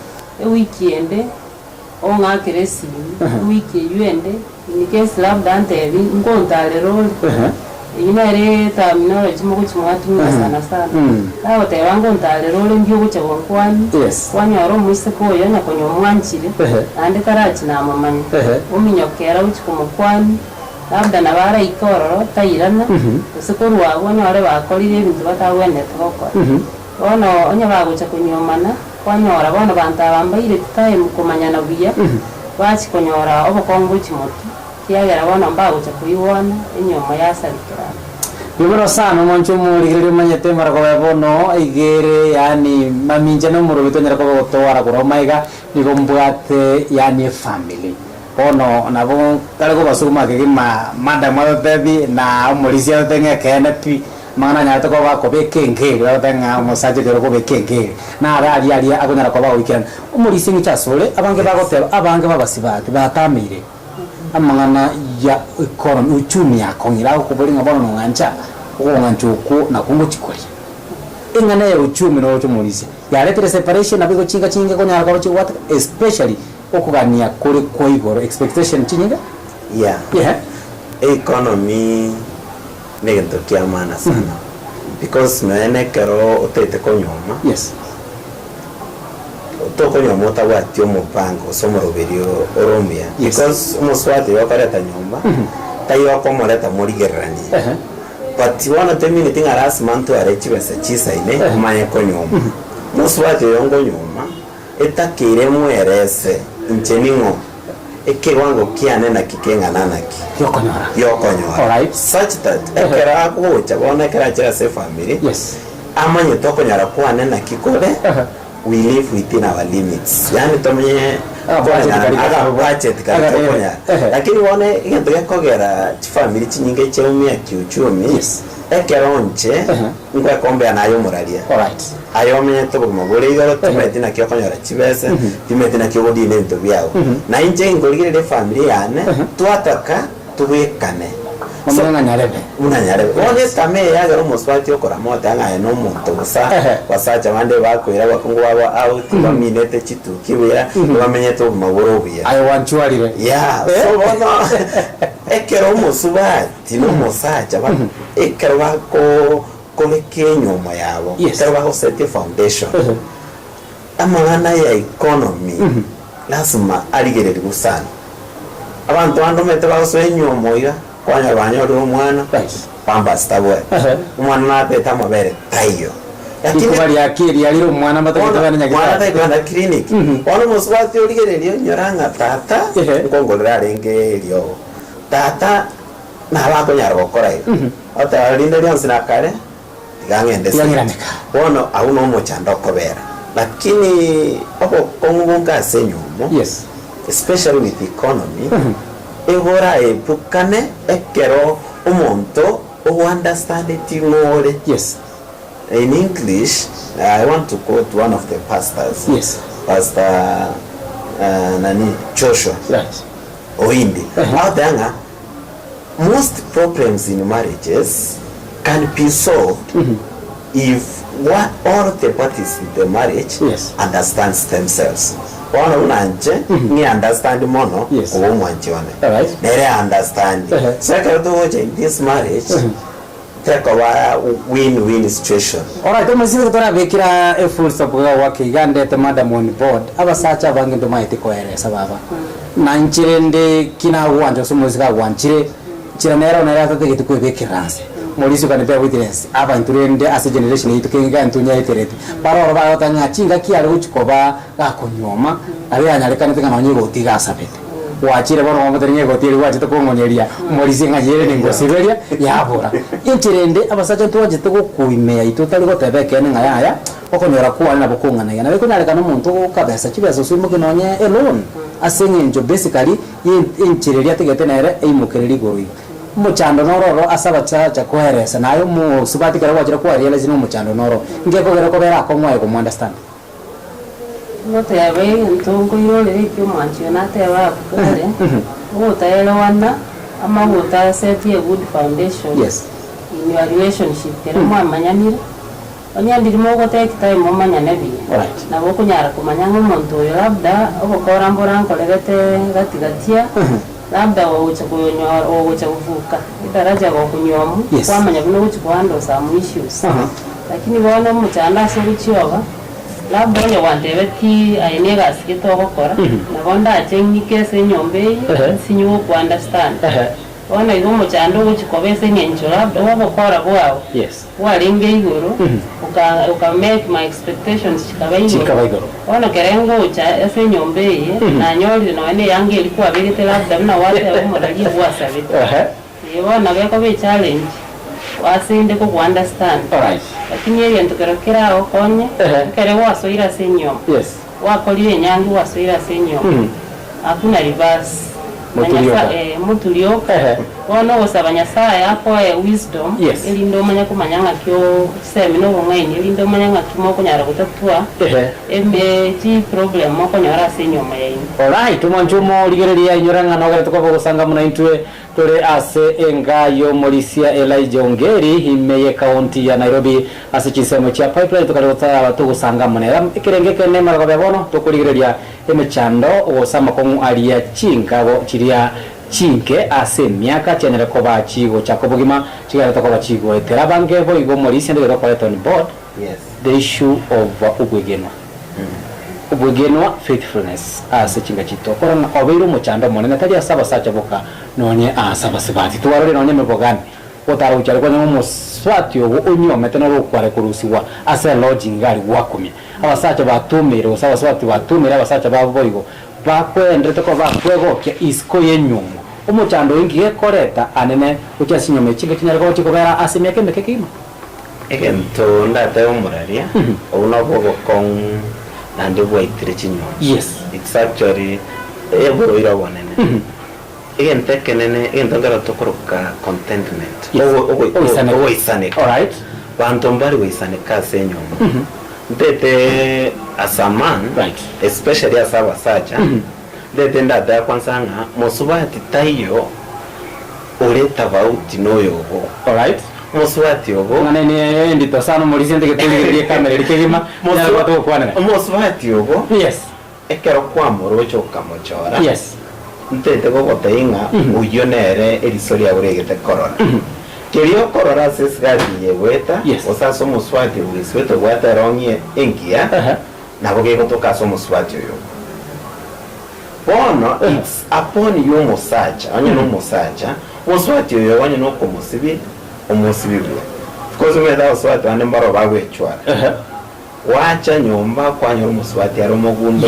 Ewiki ende ong'akere esimi, ewiki eyio ende in case labda antebi nkontarera ore, eyio nere terminology mogochia mwatumia sana sana. Nagoteba ngontarera ore ndi ogocha gonkwania, kwanyora omoiseke oyo onye konya omwanchire, naende tarachi namomanya, ominyokera gochia komokwania, labda nabo araike ororo tairana, gose korwa abwo onyore bakorire ebinto batagwenerete gokora. Bono onye bagocha konyuomana, kwanyora bono banto aba mbaireti time komanyana buya, bachia konyora obokong'u gochia motwe, kiagera bono mbagocha koigwana, enyiomo yasarikera. Mbuya mono sana omwancho omorigereria omanyete maragoba bono igere yaani mamincha na omorobi tonyare koba gotwara korwa omaiga nigo mbwate yaani efamily bono nabo ntare kobasuguma kegima madam agotebi na omorisia agotebi ng'a ekeene pi Amang'ana anyarete koba akobeka engeeri, bagoteba ng'a omosacha ekero okobeka engeeri, naro aria aria akonyara koba agoikerana. Omorisia eng'encho asore, abange bagoteba, abange b'abasibati batameire amang'ana ya economy, uchumi yakong'ire, agokoboria ng'a bono nong'ancha, okong'ancha okwo nakwo ngochia koria. Eng'ana ya uchumi noroche omorisia, yaretire separation nabo igo chinka chinge konyara koba chigwateka especially okogania kore kwa igoro, expectation chinyinge. Yeah. Ehe. Economy. Negento kia maana sana because nonya nekero otaete konyuoma Yes. tokonyuoma otabwati omopango gose omoroberio ore omuya Yes. because omosubati oyo okoreta nyomba taiyo okomoreta morigereranie Ehe. but bono temineti ng'a lasima ntware chibesa chisaine omanye konyuoma. Omosubati oyo nkonyuoma Etakeire mwerese inche ning'o, ekewango kiane naki keng'ana naki Giokonyora. giokonyora Alright. such that ekero agocha bono ekero achire ase efamiri Yes. amanyete okonyora kwane naki kore we live within our limits yaani tomenye Aga budget konyara kari aga budget kari Aga, eh, tokonyara ehe. lakini bono egento gekogera chifamiri chinyinge chiaumia kiuchumi Yes. ekero inche Ngwekombea naye omoraria. Aye omenyete obogima bore igoro, timanyeti naki okonyora chibese, timanyeti naki ogodina ebinto biao. Na inche nkorigereria efamiri yane, twataka tobwekane. So, Buna nyarebe. Buna nyarebe. Bono etama eye yagera omosubati okorama ogoteba ng'a aye nomonto bosa, basacha bande bakoira abakungu babo out, baminete chituki buya, bamenyete obogima bore obuya. Aye gwanchwarire. Yeah, so bono ekero omosubati. Tindi omosacha ba ekero bakokoreka enywomo yabo, Yes. ekero bagoseti efoundation, amang'ana ya economy lasima arigererigwe sana. Abanto bande omanyete bagosoa enywomo iga, kwanyora banyorire omwana, pampers tabwati, omwana natete amabere taiyo. Rikuba riake riarire omwana mbatagete bagende Mwana nyagetari. tari kogenda clinic. Bono omosubati origereria onyora ng'a tata nkongorera arenge eriogo. Tata nabo akonyara gokora iga. Oteba rinde rionsi na kare tiga ng'ende Tiga ase. ng'irane. Bono abwo no omochando okobera. Lakini obokong'u bonge ase enywomo, especially with economy, igo oraepukane ekero omonto ogo understandeti ng'o ore. In English, I want to quote one of the pastors, Pastor nani Joshua Oindi, agoteba ng'a most problems in marriages can be solved if all the parties in the marriage understands themselves. Bono buna inche ng'i understand mono koba omwanchi one, nere a understand. So ekero togocha in this marriage, Tekoba win win situation. Alright, omosike torabekera e full stop iga gwake iga ndete madam on board, abasacha abange ntomaeti koeresa baba, na inche rende ki nagwancha gose omosike agwanchire, nchera nere nere atatageti koebekerera nse, Maurice you can bear witness, abanto rende ase generation yaito kenge iga ntonyaeterete, baroro bagoteba ng'a chingaki are gochi koba gakonyuoma, nabo yanyarekanete ng'a nonye egoti iga asabete. Gwachire bono kwamotebia ng'a egoti eria gwachete kong'onyeria omorisia ng'a yere ningosiberia, yabora. Inche rende abasacha ntwanchete gokoimea intwe tari goteba ekeene ng'a yaya, okonyora kwane nabo kong'ana iga. Nabo ekonyarekana omonto ogokabesa chibesa gose oimokie nonye eloan ase eng'encho basically ye enchera eria ategete nere eimokererie igoro iga. Omochando noro oro ase abasacha koeresa naye omosubati ekero gwachire kwarealize nomochando noro, ngekogera okobera akong'u aye komo understand. Ngoteba egento nkoirorera ekio omwanchi oyo nateba abwo kare, ogotaerewana amagoto a set a good foundation in your relationship kere mwamanyanire, onye ndiri mogotake time momanyane buya, nabo okonyara komanya ng'a omonto oyo labda obokora mborankorerete gati gatia, labda ogocha koyonyora ogocha govuka edaraja gokonywomu, kwamanya buna ogochi kohandle some issues. Lakini bono omochando ase ogochioba, Labda onye gwantebetie aye negasi gete ogokora, nabo ndache ng'ike ase enyomba eye, nsinye goku-understand. Bono igo omochando ogochia koba ase eng'encho labda obokora bwao bwarenge igoro, oka oka make my expectations chikaba igoro. Bono kere ngocha ase enyomba eye, nanyorire nonya na eyanga eria kwabegete labda buna gwateba omoraria gwasabete. Ee bono nabo ekoba echallenge ase inde kogo understand lakini egento kero keragokonye ekere gwasoire ase enyiomo gwakorire enyangi gwasoire ase enyiomo hakuna reverse na Nyasaye moturioka bono ogosaba Nyasaye akoe wisdom erinde omanye komanya ng'aki oo chisemi na obong'aini erinde omanye ng'aki mokonyara gotatua eme chiproblem mokonyora ase enyiomo yaino. Alright, omwancho omorigereria inyora ng'a nogerete koba ogosanga muna intwe Tore ase enga y'omorisia Elijah Ongeri ime y'ekaunti ya Nairobi ase chinsemo chia Pipeline tokare gotaba togosanga amo nere. Ekerengo eke nemaragoba ya bono tokorigereria emechando gose amakong'u aria chinkago chiria chinke ase emiaka chianyare koba chigochaka obogima chigenderete koba chigoetera abange boigo omorisia ndagete okoreta on board the issue of obwegenwa. Obwegenwa, faithfulness, ase chinga chiaito. Korora ng'a obeire omochando omonene tari ase abasacha boka, nonye aase abasubati. Twarorire nonye emebogani, gotara gochia aria kwanyora omosubati ogo onyuomete noro okware korusigwa ase elodging iga aria gwakumia. Abasacha batumeire gose abasubati batumeire abasacha babo boigo, bakwenderete koba bakwegokia isiko y'enyuomo. Omochando oyo inki gekoreta anene gochia ase chinyuomo echi chinga chinyare koba chikobera ase emiaka emeke kegima? Egento ndatebe omoraria, obwo nobwo obokong'u naende bwaitire chinyomba. Yes. It's actually oborwaire obonene. Egento ekenene, egento nkero tokoroka contentment, Yes. ogo- ogo- Ogoisaneka. ogoisaneka. Alright. Banto mbari goisaneka ase enyomba. Ntete as a man, especially ase abasacha, ntete ndatebe kwanza ng'a mosubati taiyo ore tofauti noyo obo. Alright. Mosubati obo. Ng'a nene endito sana omorisia ntege torigererie ekamera eria kegima, onyare koba togokwanera. Omosubati obo. Yes. Ekero kwamoroche okamochora. Yes. Ntete gogotebia ng'a oyio nere eriso riao rigete korora. Keria okorora ase esigati eye egoeta, gose ase omosubati ogoisuete obwate erong'i engiya, nabo gegotoka ase omosubati oyo. Bono it's upon you omosacha, onye nomosacha, omosubati oyo onye nokomosibia, omosibie buya. course omanyete abasubati bande mbaro bagwechwara. Gwacha nyomba kwanyora omosubati are omogundo,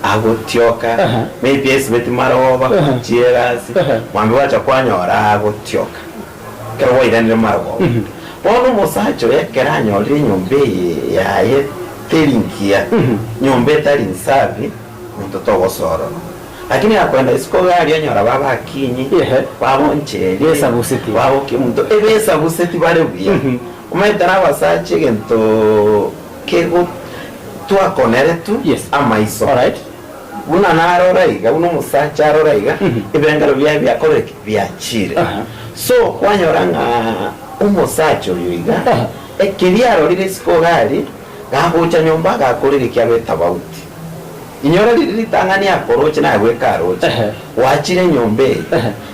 agotioka, maybe esibeti marogoba, gwachire egasi, mwambia gwacha kwanyora agotioka ekero gwairanire marogoba. Bono omosacha oyo ekero anyorire enyomba eye yaye teri ngiya, nyomba etari nsafi, monto togosoa ororo. Lakini akoenda isiko iga aria onyora baba akinyi, baba oncheri, baba okemunto, ebesabuseti bare buya. Omanyete na abasacha egento kego twakoneretwe amaiso. Buna narora iga, buna omosacha arora iga, ebengero biaye biakorire ki? Biachire. So kwanyora ng'a omosacha oyo iga, ekeria arorire isiko iga aria, gagocha nyomba agakorire ki? Abe tabauti. Inyora riria ritang'ani akoroche naye bweka aroche, gwachire enyomba eye.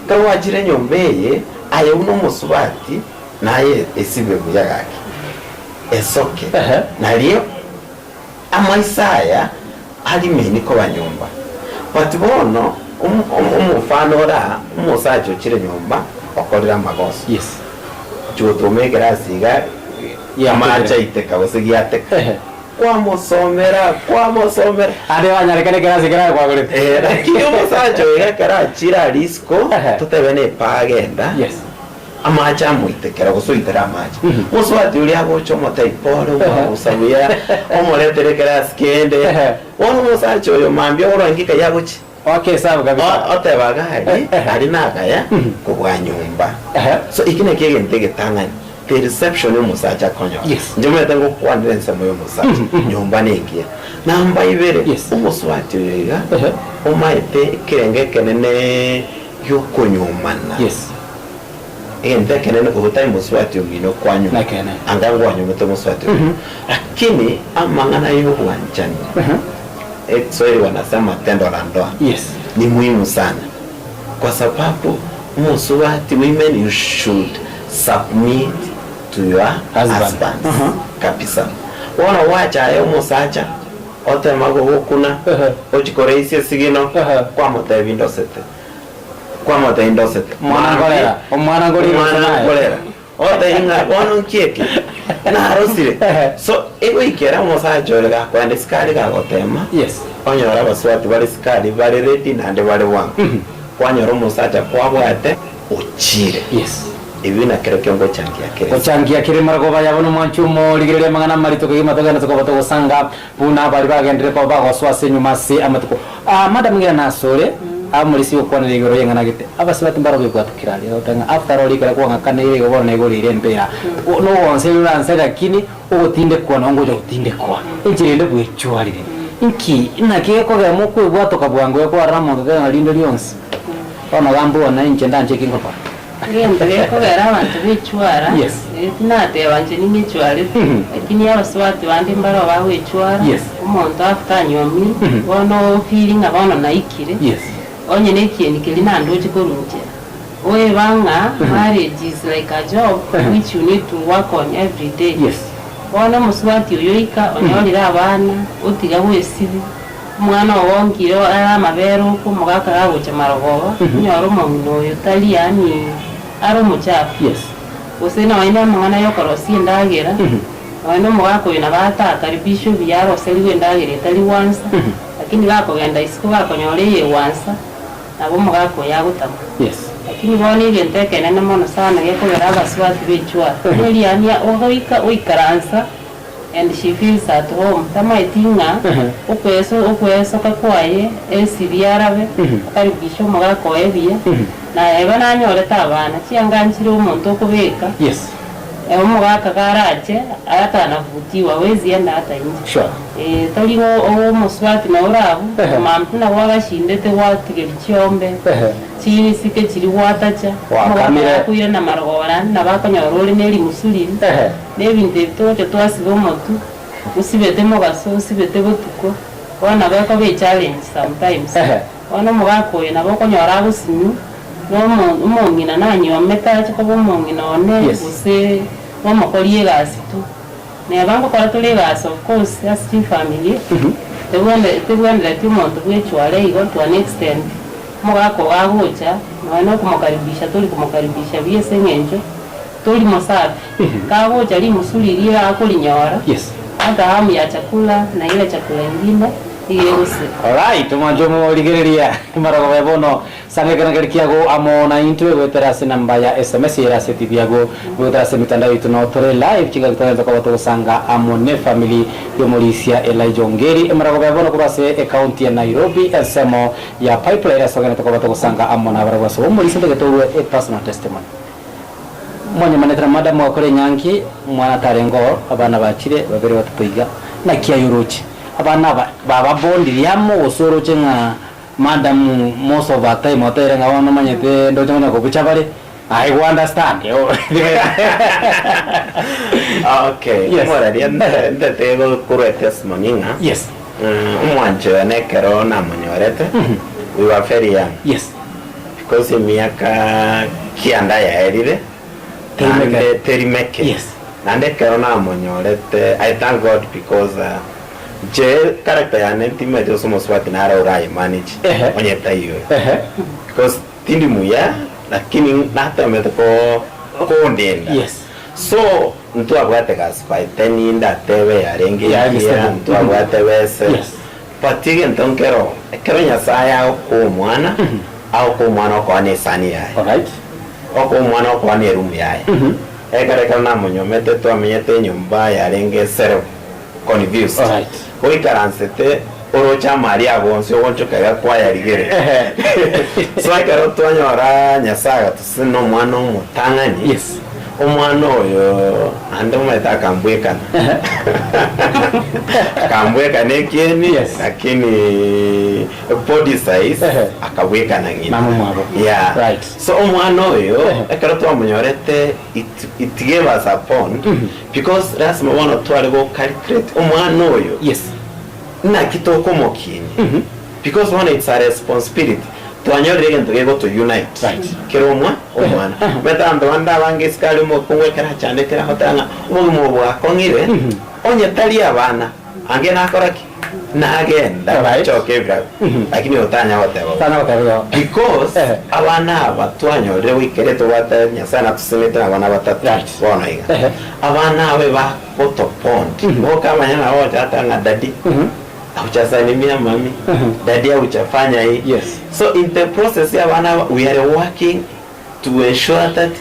Ekero gwachire enyomba eye, aye buna omosubati, naye esibe buya gaki, esoke, nario amaiso aya arimeni koba nyomba. But bono omofano ore aa, omosacha ochire nyomba okorire amagoso, ochia gotoma ekerasi iga, amache aiteka gose giateka. Kwamosomera, kwamosomera. Ande wanyarekana ekerasi ekero aye kwagorete. Eh, lakini omosacha oyo ekero achire aria isiko, totebe ne agenda, amache amoitekera gose oitere amache. Mosubati oria agocha omotebia pole, omwabusa buya, omoretere ekerasi kende. Bono omosacha oyo mambia orore ngika yagochia. Oake esabu kabisa. Oteba iga aria, aria nagaya kobua nyomba. So eki nakio egento egetang'ani, the reception omosacha akonyora. Inche omanyete ngokwanera ensemo ya omosacha, nyomba nengiya. Namba ibere, omosubati oyo iga, omaete ekerengo ekenene giokonyomana. Egento ekenene korwa otari mosubati omino kwanyoma, anga ngwanyomete omosubati omino. Lakini amang'ana y'obwanchani, Ekiswahili wanasema tendo la ndoa, ni muhimu sana kwa sababu omosubati women you should submit to your husbands kabisa. Bono gwacha aye omosacha otema gogokuna ochia koraisia esigino kwamotebia ndosete. Kwamotebia ndosete. Omwana nkorera, omwana nkorera Omwana ase naye. nkorera. Ogotebia ng'a bono nki eke? Narosire. So egoikera omosacha ore gakoenda isiko aria gagotema, onyore abasubati bare isiko aria bare ready naende bare bwango. Kwanyora omosacha kwabwate ochire. Ebi nakerokio ngochangia kere. Gochangia kere marogoba yabo nomwanchi omorigereria amang'ana amarito kegima togende tokoba togosanga Buna baria bagenderere koba bagosoa ase enyuma ase amatuko. Ah, madam ng'ina nasore, amorisia gokwanera igoro y'eng'ana gete. Abasubati mbaro bebwatukire aria, ogoteba ng'a after all ekero kwang'akaneire igo bono naigoreire empira. Nogonseria oranse lakini ogotindekwa nabo ngocha gotindekwa. Enchera ende bwechwarire. Inki, naki gekogera mokwebwatoka bwango gekwarora omonto oteba ng'a rinde rionsi bono gamba one inche ndanche eki ngokora. Egento gekogera abanto bechwara, Yes. eh, tinateba inche ning'echwarete, lakini abasubati bande mbaroo bagoechwara, Yes. omonto after anyuomire, bono ofeeli ng'a bono naikire, Yes. onye na ekieni keria naende oche korwa nchera. Oeba ng'a marriage is like a job which you need to work on every day. Yes. Bono omosubati oyo oika onyorire abana, otiga gwesibia, Omwana ogonkire are amabere okwo omogaka gagocha marogoba, onyore omong'ina oyo tari yaani are omochafu. Gose nonya na amang'ana y'okorosia endagera, nonya na omogaka oyo nabo atakaribishwe buya aroserigwe endagera etari gwansa, lakini gakogenda isiko gakonyora eye egwansa, nabo omogaka oyo agotama. Lakini bono egento ekenene mono sana gekogera abasubati bechwara, neri yaani ogoika oikaransa. And she feels at home, tamaeti ng'a okweso okwesoka kwaye esiri arabe, akaribisha omogaka oye buya, na eba nanyorete abana, chianga nchire omonto okobeka, omogaka karache atanavutiwa hawezi enda hata nje. Sure. Eh, tari ng'a o- omosubati nabo ore abwo, omambia nabo agashindete gwatigeria chiombe, chisike chiria gwatacha, omogaka Gwakamire. gakoirana marogoba naende nabo akonyora ore ne rimusu riria. Na ebinto ebi togocha twasiba omotwe, osibete mogaso, osibete botuko, bono nabo ekoba echallenge sometimes. Bono omogaka oyo nabo okonyora agosinywa, na omo omong'ina nanyuomete ache koba omong'ina one, gose nomokori egasi tu. Neba ngokora tore egasi of course ase chifamiri, tebwene tebwenereti omonto bwechware igo to an extent, omogaka ogo agocha, nonya na okomokaribisha tori komokaribisha buya ase eng'encho. Tori mosafi. Kagocha rimusu riria akorinyora, hata hamu ya chakula na ile chakula ingine iga egosira. Alright, omwancho omorigereria marogoba bono sanga ekerengerio kiago amo na intwe goetera ase enamba ya sms ere ase TV yago goetera ase emitandao yaito noo tore live chingaki togento koba togosanga amo ne family y'omorisia Elijah Ongeri emarogoba bono korwa ase ecounty ya Nairobi ensemo ya Pipeline ase togenete koba togosanga amo nabarabwo ase omorisia ntagete orwe a personal testimony. Mwanyemanete na madam ogakora enyangi, omwana tarenge oo, abana bachire babere batato iga, naki aye oroche? Abana aba bababondirie amo gose oroche ng'a madam most of her time oteire ng'a bono omanyete ndoche ngonya kobucha bare, aye go understand Okay, Yes. omoraria ntete korwa etestimony ng'a Yes. omwancho one ekero namonyorete we were very young. Yes. Because emiaka kianda yaerire, naende teri meke. Naende ekero namonyorete, I thank God because inche character yane ntimanyeti gose omosubati nare oraye manage onye taiyo. Because tindi muya lakini natemete ko kondenda. So ntwabwate gasi by then ndatebe yarenge engiya, ntwabwate bese. But egento nkero, ekero Nyasae agokoa omwana, agokoa omwana okoa na esani yaye. Okoa omwana okoa na eroom yaye. Ekero ekero namonyomete twamenyete enyomba yarenge self confused. Oikaransete oroche amari ago onsi ogonchoka iga kwayarigere. So ekero twanyora Nyasae agatosesenia na omwana omotang'ani, Omwana oyo naende omanyete akambwekana. Akambwekana ekieni, lakini body size akabwekana ng'ina. Mama omwabo. Yeah. Right. So omwana oyo ekero twamonyorete it, it gave us a bond because lasima bono tware go calculate omwana oyo Yes. naki tokomokinia Because bono it's a responsibility, twanyorire egento gegoto unite kera omwa omwana. Omanyete abanto bande abange isiko aria omokungu ekero achandekire agoteba ng'a obogima obo bwakong'ire, onye tari abana ange nakora ki? Nagenda nachoke ebirabu. Lakini oyo tanya goteba bo. Tanya goteba igo. Because abana aba twanyorire goika ere tobwate Nyasaye natosesenete na abana batato bono iga. Abana aba ebagotobond, bokamanya nabo ogocha goteba ng'a daddy. Haujasalimia mummy, daddy haujafanya hii. Yes. So in the process ya abana aba we are working to ensure that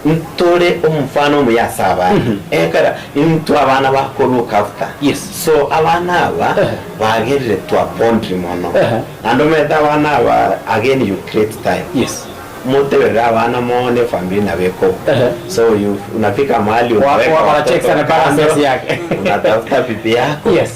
ntore omofano omuya ase abana. Ekero intwe abana bako look after. Yes. So abana aba bagerire twabondire mono. Naende omanyete abana aba again you create time. Yes. Moteberere abana mono efamiri nabo ekogwa. So you unafika mahali unaweka Wa- wa- watoto checks and balances kando, yake. unatafuta bibi yako Yes.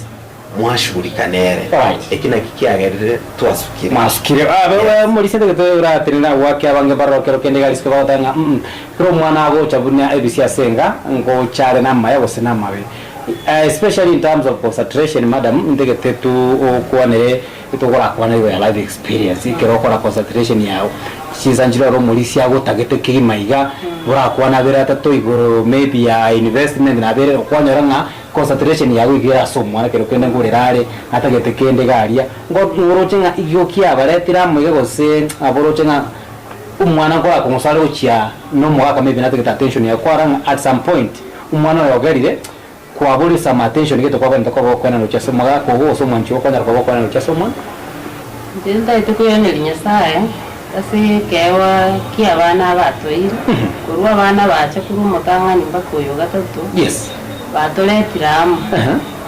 mwashughulika nere. Right. Eki naki kiagerire twasukire. Mwasukire. Ah, wewe morisete gete oratenena gwake abange barokero kende garisiko bagoteba ng'a mm kero omwana agocha buna ebisi ase enga ngocha are namaya gose namabe. Especially in terms of concentration madam ntagete tu okwanere Togorakwana igoro ya life experience ekero okora concentration yao chinsa nchire ore omorisia agotagete kegima iga orakwane abere atato igoro maybe ya investment na abere okwanyora ng'a concentration yago iga ere ase omwana kero kende ngorera are atagete kende iga aria ngo oroche ng'a igo kiabaretire amo iga gose nabo oroche ng'a omwana nkorakong'usa are gochia na omogaka maybe natagete attention yago kwarora ng'a at some point omwana oyo ogerire Kwaboria some attention gete kwabwenerete koba okoenana gochia ase omogaka ogo gose omwanchi ogo okonyara koba okoenana gochia ase omwana. Inche ntagete koiraneria Nyasae ase ekeegwa ki'abana aba atoire, korwa abana bacha korwa omotang'ani mpaka oyo o gatato, Yes. batoretire amo.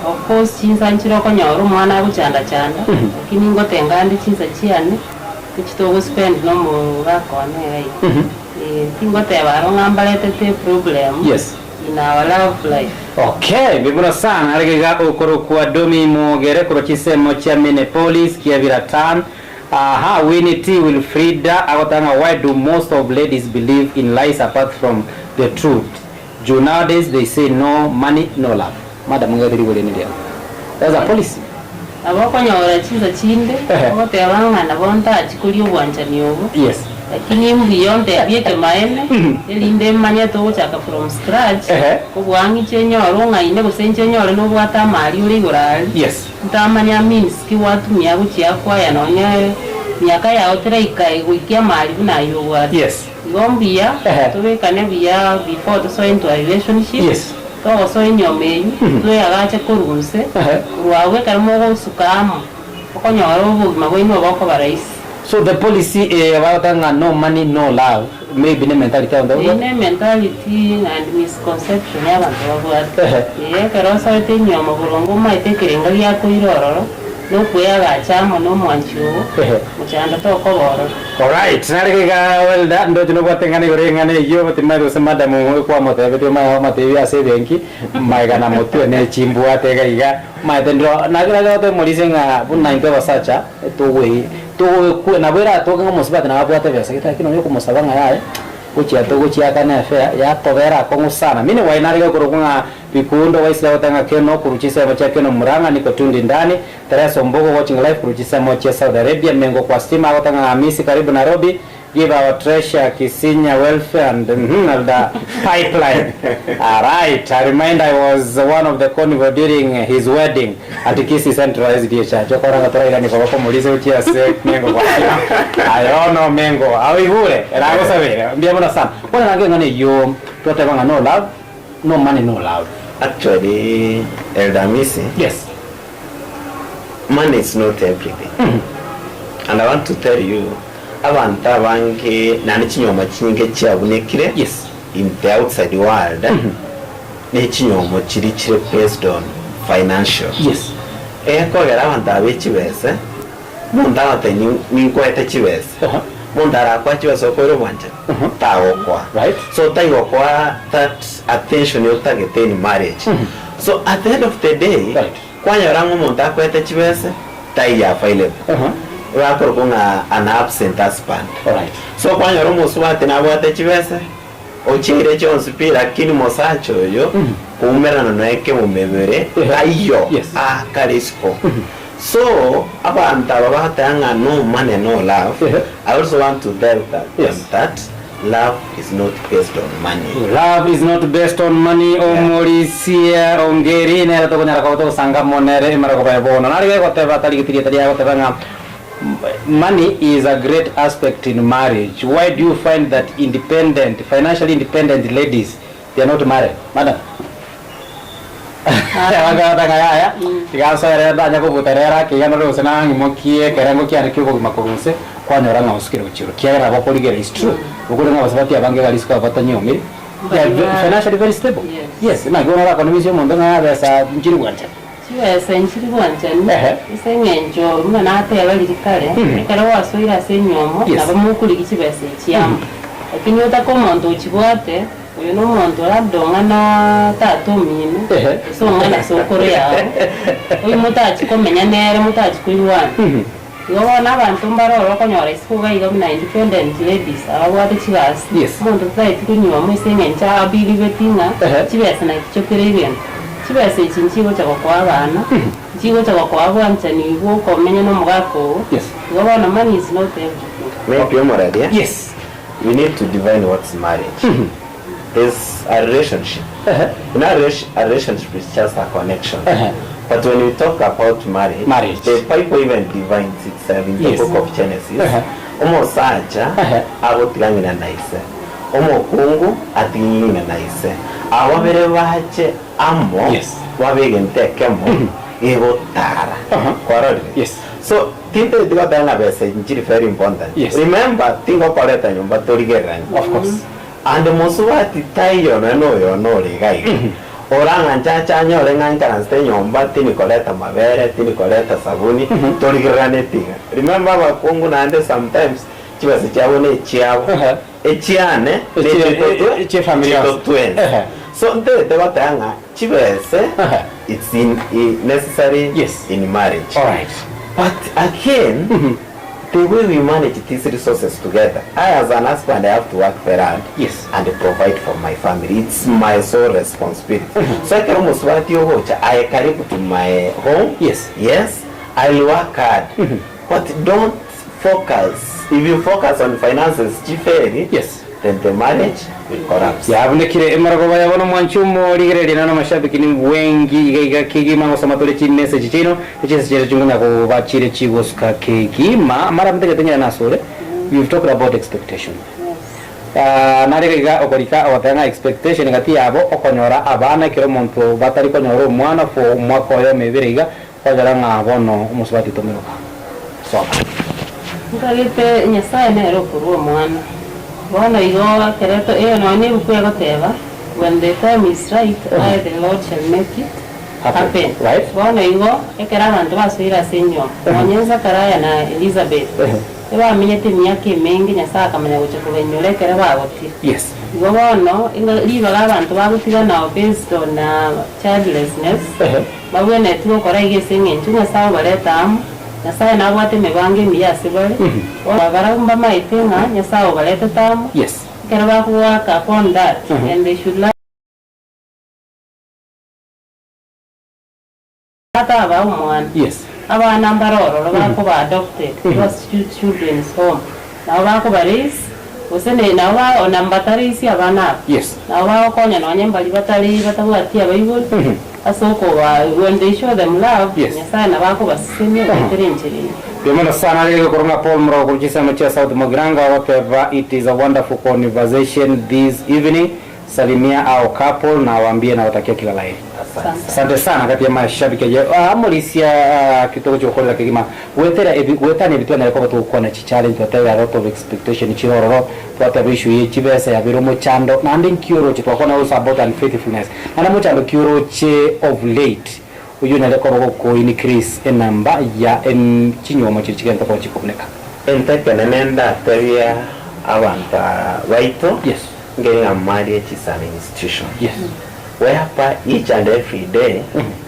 Of course chinsa nchire okonyora omwana agochanda-chanda, lakini ngotenga ande chinsa chiane, echi togospend na omogaka one iga iga. Tingoteba aro ng'a mbaretete eproblem. Yes. In our love life. Okay, mbuya sana arege iga okorokwa Domi Mogere korwa chinsemo chia Minneapolis, Kiabira Town. Aha, Winnie T Wilfrida agoteba ng'a why do most of ladies believe in lies apart from the truth? Juu nowadays they say no money no love. Madam ng'ete rigori eri riao. That's a policy. Nabo okonyora chinsa chinde ogoteba ng'a nabo ntachi koria obwanchani obo, Yes. lakini mbuya ontebie ekemaene, erinde manye togochaka from scratch, kobua ng'iche nyore ong'aine gose inche nyore nobwate amari ore igoro aria, Yes. ntamanya means ki gwatumia gochia kwaya nonye miaka yao teraika goikia amari buna ayio obwate. Yes. Igo mbuya Ehe. tobekane buya before tosoe into a relationship, Yes. togosoa enyiomo eywo, tweagache korwa inse, Ehe. korwa abwo ekero mogosuka amo, okonyora obogima bwaino bokoba rahisi. So the policy eye bagoteba ng'a no money no love maybe ne mentality abanto Eyio babwate. ne mentality and misconception y'abanto babwate. Ehe. Ee, ekero osoete enyiomo boronge omaete ekerenga giakoira ororo, na okweagacha amo na omwanchi oo, Ehe. mochando tokoba ororo. Alright, nare iga Welda, ndoche nobwate eng'ana igoro y'eng'ana eyio, timanyeti gose madam kwamotebetie omanye omotebi ase ebenki, magega na motwe ne chimbwate iga iga, omanyete ndiro naki naki goteba omorisia ng'a buna intwe abasacha togwe togokwe nabo eratoke ng'a omosubati nabo abwate ebesa gete lakini onye okomosaba ng'a yaya, gochia togochiakana efare yakobera akong'u sana. Meanwhile nare gokorokwa ng'a Bikundo waisire goteba ng'a Keno korwa chinsemo chia Keno Murang'a niko Tundi Ndani, Teresa Ombogo watching live korwa chinsemo chia Saudi Arabia, Mengo kwa stima agoteba ng'a Hamisi karibu Nairobi, give our treasure Kisinya welfare and mhm Elder pipeline. Alright, I remind I was one of the convo during his wedding at Kisii Central SDA Church. Okora ng'a torairanie koba komorisia gochia ase Mengo kwa stima. Aye bono Mengo aoigure eragosabere. Mbuya mono sana. Bono nange eng'ana eyio twateba ng'a no love, no money no love. Actually Elder Hamisi. Yes. Money is not everything and I want to tell you abanto abange naende chinyoma chinyinge chiabunekire in the outside world ne chinyomo chiria chire based on financial. Egekogera abanto aba be chibese, omonto agotebia ninkoete chibese, omonto arakoe chibese okoira obwanchani tagokoa. So taigokoa that attention otagete in marriage. So at the end of the day, kwanyora ng'a omonto akoete chibese, taiyo available. Bakorokwa ng'a an absent husband. So kwanyora omosubati nabwate chibese, ochiire chionsi pi, lakini mosacha oyo, koumerana noe kemomebere, taiyo, akare isiko. So, abanto aba bagoteba ng'a no money no love, I also want to tell them that love is not based on money. Love is not based on money Omorisia Ongeri nere tokonyara koba togosanga amo nere emerogo ya bono. Nare gegoteba atarigeti rieta riaye agoteba ng'a money is a great aspect in marriage. Why do you find that independent, financially independent ladies they are not married? Madam. Bakagoteba ng'a yaya, tiga nsoere ndanye kobuta rero ake iga ndore gose nang'imokie ekerengo kiane ki'obogima korwa inse, kwanyora ng'a osukire gochia igoro, ekiagera nabo okorigereria is true, okore ng'a abasubati abange iga risiko aba batanyuomiri, they are ve financially very stable, yes, naki bono orakonvince omonto ng'a besa nchiri gwanchani. Chibesa nchiri gwanchani, ase eng'encho buna nateba riria kare, ekero gwasoire ase enyiomo, nabo mokorigia chibesa echi amo. Lakini otake omonto ochibwate, Oyo nomonto labda ong'ana tata omino, gose ong'ana sokoro yao, oyio motachi komenya nere, motachi koigwana. Igo bono abanto mbare oro okonyora isiko iga iga buna independent ladies ababwate chigasi, omonto tataeti konyuoma ase eng'encho abilibeti ng'a chibesa nachicho kera egento. Chibesa echi nchigocha gokoa abana, nchigocha gokoa bwanchani bwa okomenya na omogaka oo, igo bono money is not everything. Maybe omoraria. We need to define what's marriage. There's a relationship. You know, a relation- a relationship is just a connection. But when we talk about marriage, Marriage. the Bible even defines itself in the Yes. book of Genesis. Omosacha agotiga ng'ina na ise, omokungu atige ng'ina na ise. Aba babere bache amo babe egento ekemo gegotara. Kwarorire? So Tintageti goteba ng'a besa echi nchiri very important. Yes. Remember, tingokoreta nyomba torigereranie. Of course. And mosubati taiyo nonya na oyono ore iga iga, orang'anche ache anyore ng'a nkaransete nyomba tinikoreta mabere, tinikoreta sabuni, torigereraneti iga. Remember abakungu naende sometimes chibesa chiabo na echiabo, echiane na echitotwe Echie family yonsi. chitotwensi. So ntagete goteba ng'a Chibese it's in necessary in marriage but again the way we manage these resources together I as an husband I have to work very hard and provide for my family it's my sole responsibility so ekero omosubati ogocha aye karibu to my home yes I'll work hard but don't focus if you focus on finances chiferi then the marriage will collapse. Yabunekire emerogoba yabo nomwanchi omorigereria na namashabiki ni wengi iga iga kegima ngosoma tore chimessage chiaino echinse chiaito chinkonya koba chire chigosuka kegima mara ntagete ng'ina nasore you've talked about expectation. Nare iga okorika ogoteba ng'a expectation gati yabo okonyora abana ekero omonto batari konyora omwana for omwaka oyomo ebere iga, kwanyora ng'a bono omosubati tomeroka. Soma. Nkagete Nyasae nere okorua omwana. Bono igo ekero to eyo nonya nebuku egoteba, When the time is right, I the Lord shall make it happen. Right. Bono igo ekero abanto basoire ase enyiomo, nonya Zakaria na Elizabeth, ebamenyete emiaka emenge Nyasae akamanya gocha kobenyora ekero bagotire. Yes. Igo bono, inga ribaga abanto bagotiga nao based on childlessness, Mbabwenereti gokora iga ase engencho Nyasae obareta amo, Nyasae nabwate emebango emiya ase bare, bono barabwo mbamaete ng'a Nyasae obaretete amo, ekero bagoaka upon that, and they should learn atabaa omwana, abana mbare ororo bakoba adopted through children's home, nabo bakoba raise, gose nabo ona mbataraisi abana aba, nabo bagokonya nonye mbaria batari batabwati abaibori, Ase okoba when they show them love, Nyasae nabo akobasesenia goetera enchera eyio. Mbuya mono sana rege korwa ng'a Paul Muroko korwa chinsemo chia South Mogiranga agoteba it is a wonderful conversation this evening salimia our couple na waambie nawatakia kila la heri. Asante sana gati ya mashabiki aye aa morisia ki togochia gokorera kegima goetera ebi goetania ebi twanyare koba togokwana chi challenge twatebire a lot of expectation chire ororo twateba issue ye chibesa yabeire omochando naende nki oroche twakwana also about unfaithfulness Naende mochando ki oroche of late, oyio onyare koba goko increase enamba ya chinywomo chiria chigente koba chikobuneka? Ento ekenene ndatebie abanto baito, nkeri ng'a marriage is an institution whereby each and every day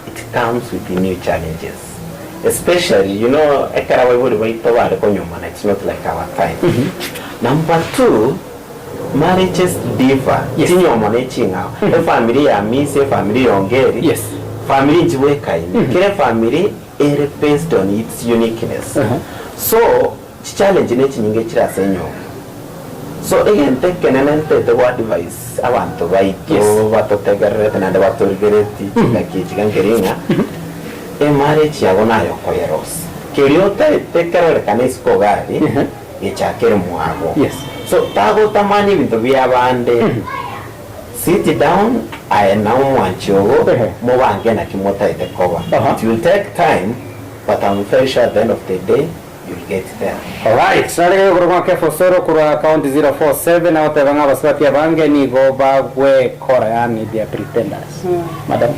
it comes with new challenges especially you know ekero abaibori baito bare konyomana it's not like our time. Number two. Marriages differ, chinywomo ne ching'ao, efamiri ya Amisi, efamiri ya Ongeri, famiri nchibwekaine, kera efamiri ere based on its uniqueness. So chichallenge ne chinyinge chire ase enywomo. So egento ekenene ntete go advise abanto baito batotegererete naende batorigeretie chingaki echi iga nkeri ng'a, emarriage yago naye okoyerosia. Keria otaete kerorekane isiko iga aria, gechakere mwago. So tagotamani ebinto biabande, sit down aye na omwanchi ogo mobange naki motaete koba. It will take time but I'm very sure at the end of the day you'll get there. Alright, narege korwa ng'a Kefa Osoro korwa county 047 agoteba ng'a abasubati abange nigo bagwekora yaani they are pretenders. Madam.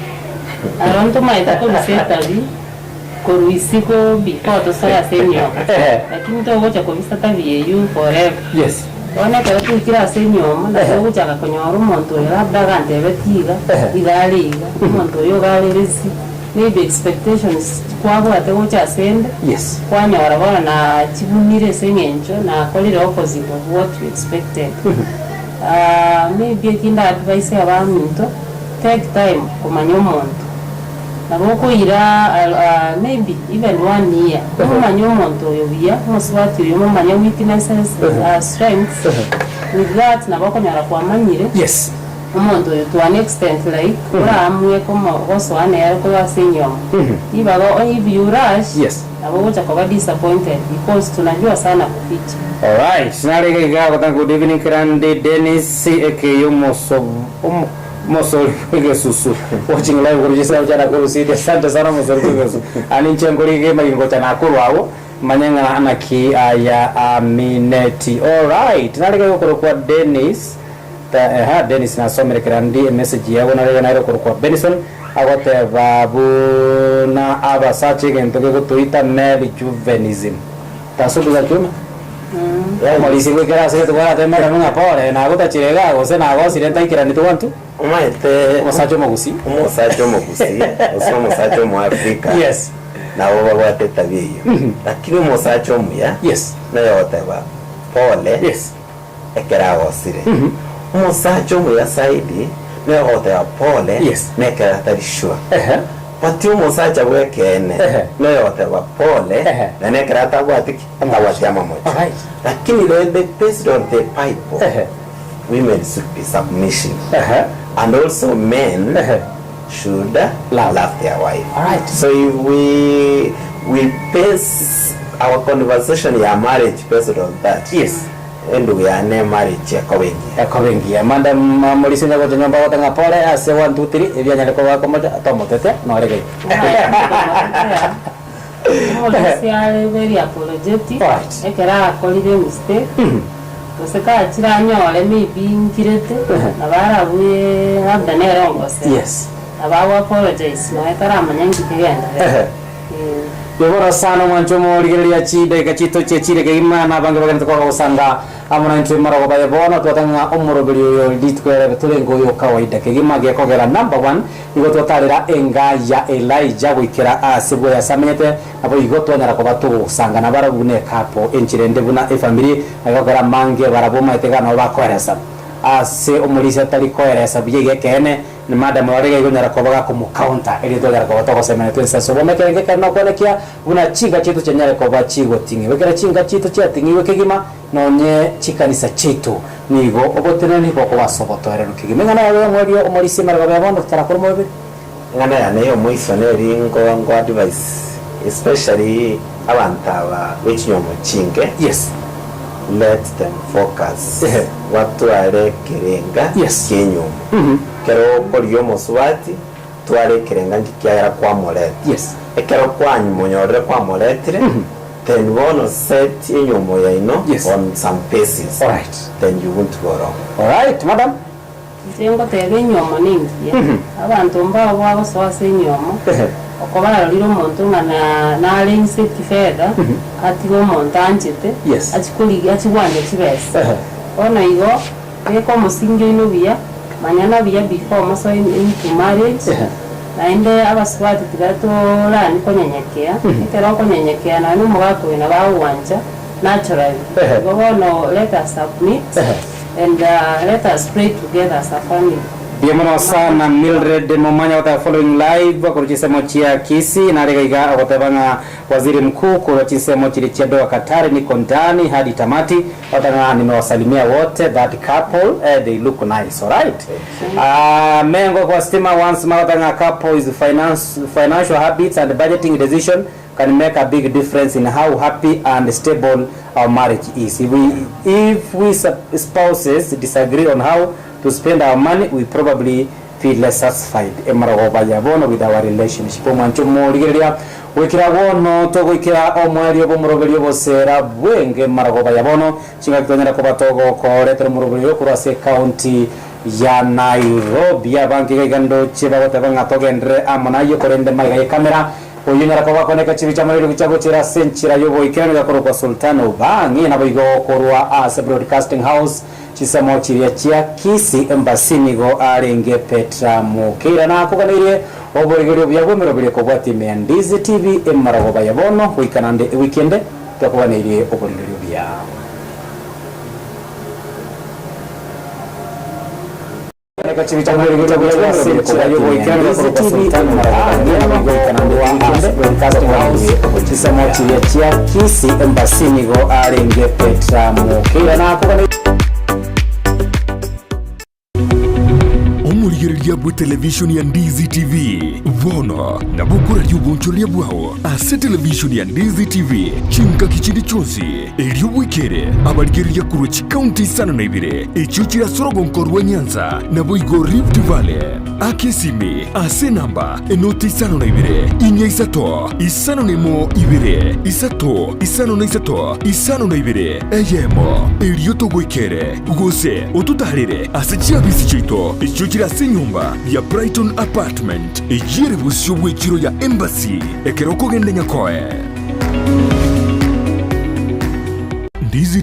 Aro ntomaete kobisa etabi. Korwa isiko before tosoe ase enyiomo, lakini togocha kobisa tabia eyio forever. Yes. Bono ekero twaikire ase enyiomo, nabo ogochaka konyora omonto oyo labda agantebetie iga, iga are iga, omonto oyo iga are lazy, maybe expectations kwabwate gocha asende, Yes. kwanyora bono nachibunire ase eng'encho nakorire opposite of what you expected. Maybe eki nda advise abaminto, take time komanya omonto. Nabo okoira maybe even one year momanye omonto oyo buya, omosubati oyo momanye weaknesses, strengths, with that nabo okonyora kwamanyire omonto oyo to an extent like oraamue komo gosoa nere korwa ase enyiomo. Ribaga onye if you rush nabo ogocha koba disappointed because tunajua sana kuficha. Alright, nare iga iga agotanga good evening Kerandi Dennis aka omoso omo Omosori bw'egesusu watching live korwa chisemo chia Nakuru City. Asante sana omosori bw'egesusu. Aa ninche nkore iga emagi ngocha Nakuru agwo manye ng'a naki aya amineti. Alright, narege gokorokwa Dennis ta eha Dennis nasomire kerandi emessage yago narege nere okorokwa Benison agoteba buna abasacha egento gegotoita male chauvinism. Tasubuga kiume. Omorisia bw'ekero ase rituko aratebe madam ng'a pore, nagotachire igaa gose nagosire ntaikerani twantu. Omanyete Omosacha omogusii. Omosacha omogusii gose omosacha omoafrika Yes. nabo babwate etabia eyio. Lakini omosacha omuya Yes. noyo ogoteba pole Yes. ekero agosire. Omosacha omuya zaidi noyo ogoteba pole Yes. nekero atari sure. Ehe. But omosacha bw'ekeene noyo ogoteba pole naende ekero atabwati ki? Atabwati amamocho. Lakini rende based on the bible, women should be submissive and also men should love their wife. So if we we base our conversation ya marriage based on that, Yes. Endugu yane emarriage ekoba engiya. Ekoba engiya. Madam Morisi onye gocha nyomba agote ng'a pole ase one two three ebi anyare koba akomocha tomotete nore gaiga. Omorisia are very apologetic ekero akorire emistake gose kachire anyore maybe nkirete nabo arabue labda nere ongosera Yes. nabo ago apologize nonya taramanya nki kegenderete. Igoro sana omwancho omorigereria chidakika chiito chie chire kegima na abange bagenderete koba bagosanga amo naintwe marogoba aye bono twatanga ng'a omoroberi oyo rituko erebe torenge oyo kawaida kegima gekogera number one nigo twatarera enga ya Elijah goikera ase bwoye ase amenyete naboigo twanyara koba togosanga nabarabwo buna ekapo enchera ende buna efamiri na gekogera amange barabwo omanyete iga nabo bakoeresa ase omorisia tari koeresa buya iga ekeene Na madam oyo arenge konyara koba gakomocounter, erio twanyara koba togosemania twensi ase obomo ekerengo ekero nokwenekia buna chinka chiaito chianyare koba chigoting'igwa. Ekero chinka chiaito chiating'igwe kegima, nonye chikanisa chiaito nigo oboteneneri bokoba ase obotoereru kegima. Eng'ana yago y'omoerio omorisia emerego ya bono totarakora omobere. Eng'ana yane y'omoiso neri ngo ngo advise especially abanto aba be chinyomo chinke, Yes. let them focus batware ekerenga Yes. ki'enyomba. Ekero okorigia omosubati, twara ekerenga nki kiagera kwamoreta. Yes. Ekero kwanmonyorire kwamoretire, then bono set enywomo yaino Yes. on some basis. Alright. Then you won't go wrong. Alright, madam. Inche ngoteba enywomo nengiya, abanto mbao bagosoa ase enywomo, okoba arorire omonto ng'a na nare inse kifedha, atige omonto anchete, Yes. achie korigia achie gwancha chibesa. Bono igo, beka omosingi oino buya, manyana buya before mosoe into marriage, naende abasubati tiga torani konyenyekea, ekero okonyenyekea nonya na omogaka oyo nabo agogwancha naturally. Igo bono let us submit and let us pray together as a family. Mbuya mono sana Mildred Momanya goteba following live korwa chinsemo chia Kisii nare iga iga ogoteba ng'a Waziri Mkuu korwa chinsemo chiria chia Doha Qatar niko ndani hadi tamati ogoteba ng'a nimewasalimia wote that couple eh, they look nice alright Ah, Mengo kwa stima once more ogoteba ng'a couple is finance, financial habits and budgeting decision can make a big difference in how happy and stable our marriage is. If we, if we spouses disagree on how to spend our money, we probably feel less satisfied emarogoba ya bono with our relationship. Omwancho morigereria goikera bono togoikera omoerio bw'omoroberio obosera bwenge emarogoba ya bono chingaki twanyara koba togokoretera omoroberio oyo korwa ase ecounty ya Nairobi. Abange iga iga ndoche bagoteba ng'a togenderere amo nayio korende maiga y'ekamera Oyio onyara koba akoneka chibi chi'amorero gochia gochera ase enchera y'oboikeranu gakorokwa Sultan Obang'i, naboigo korwa ase Broadcasting House chisemo chiria chia Kisii Embassy nigo arenge Petra Mukeira nakoganeirie oborigereria obuya bw'emeroberio kobwatia ime ya Ndizi TV emarogoba ya bono goika naende ewiki ende twakoganeirie oborigereria obuya. Chisemo chiria chia Kisii Embassy nigo arenge Petra Mukeira nakogana. Omorigereria bwe televishoni ya Ndizi TV bono nabo okoraria obonchoreria bwao ase televishoni ya Ndizi TV chingaki chinde chionsi. Erio bwekere abarigereria korwa chikaunti isano na ibere echio chire ase orogonko rwa Nyanza, naboigo Rift Valley. Aka esimi ase enamba enoti isano na ibere, inya isato, isano na emo ibere, isato, isano na isato, isano na ibere, eyemo. Erio togoikere, gose ototaarere ase chiabisi chiaito echio chire ase enyomba ya Brighton Apartment, eyio ere bosio bw'echiro ya Embassy, ekero okogenda Nyakoe. Ndizi.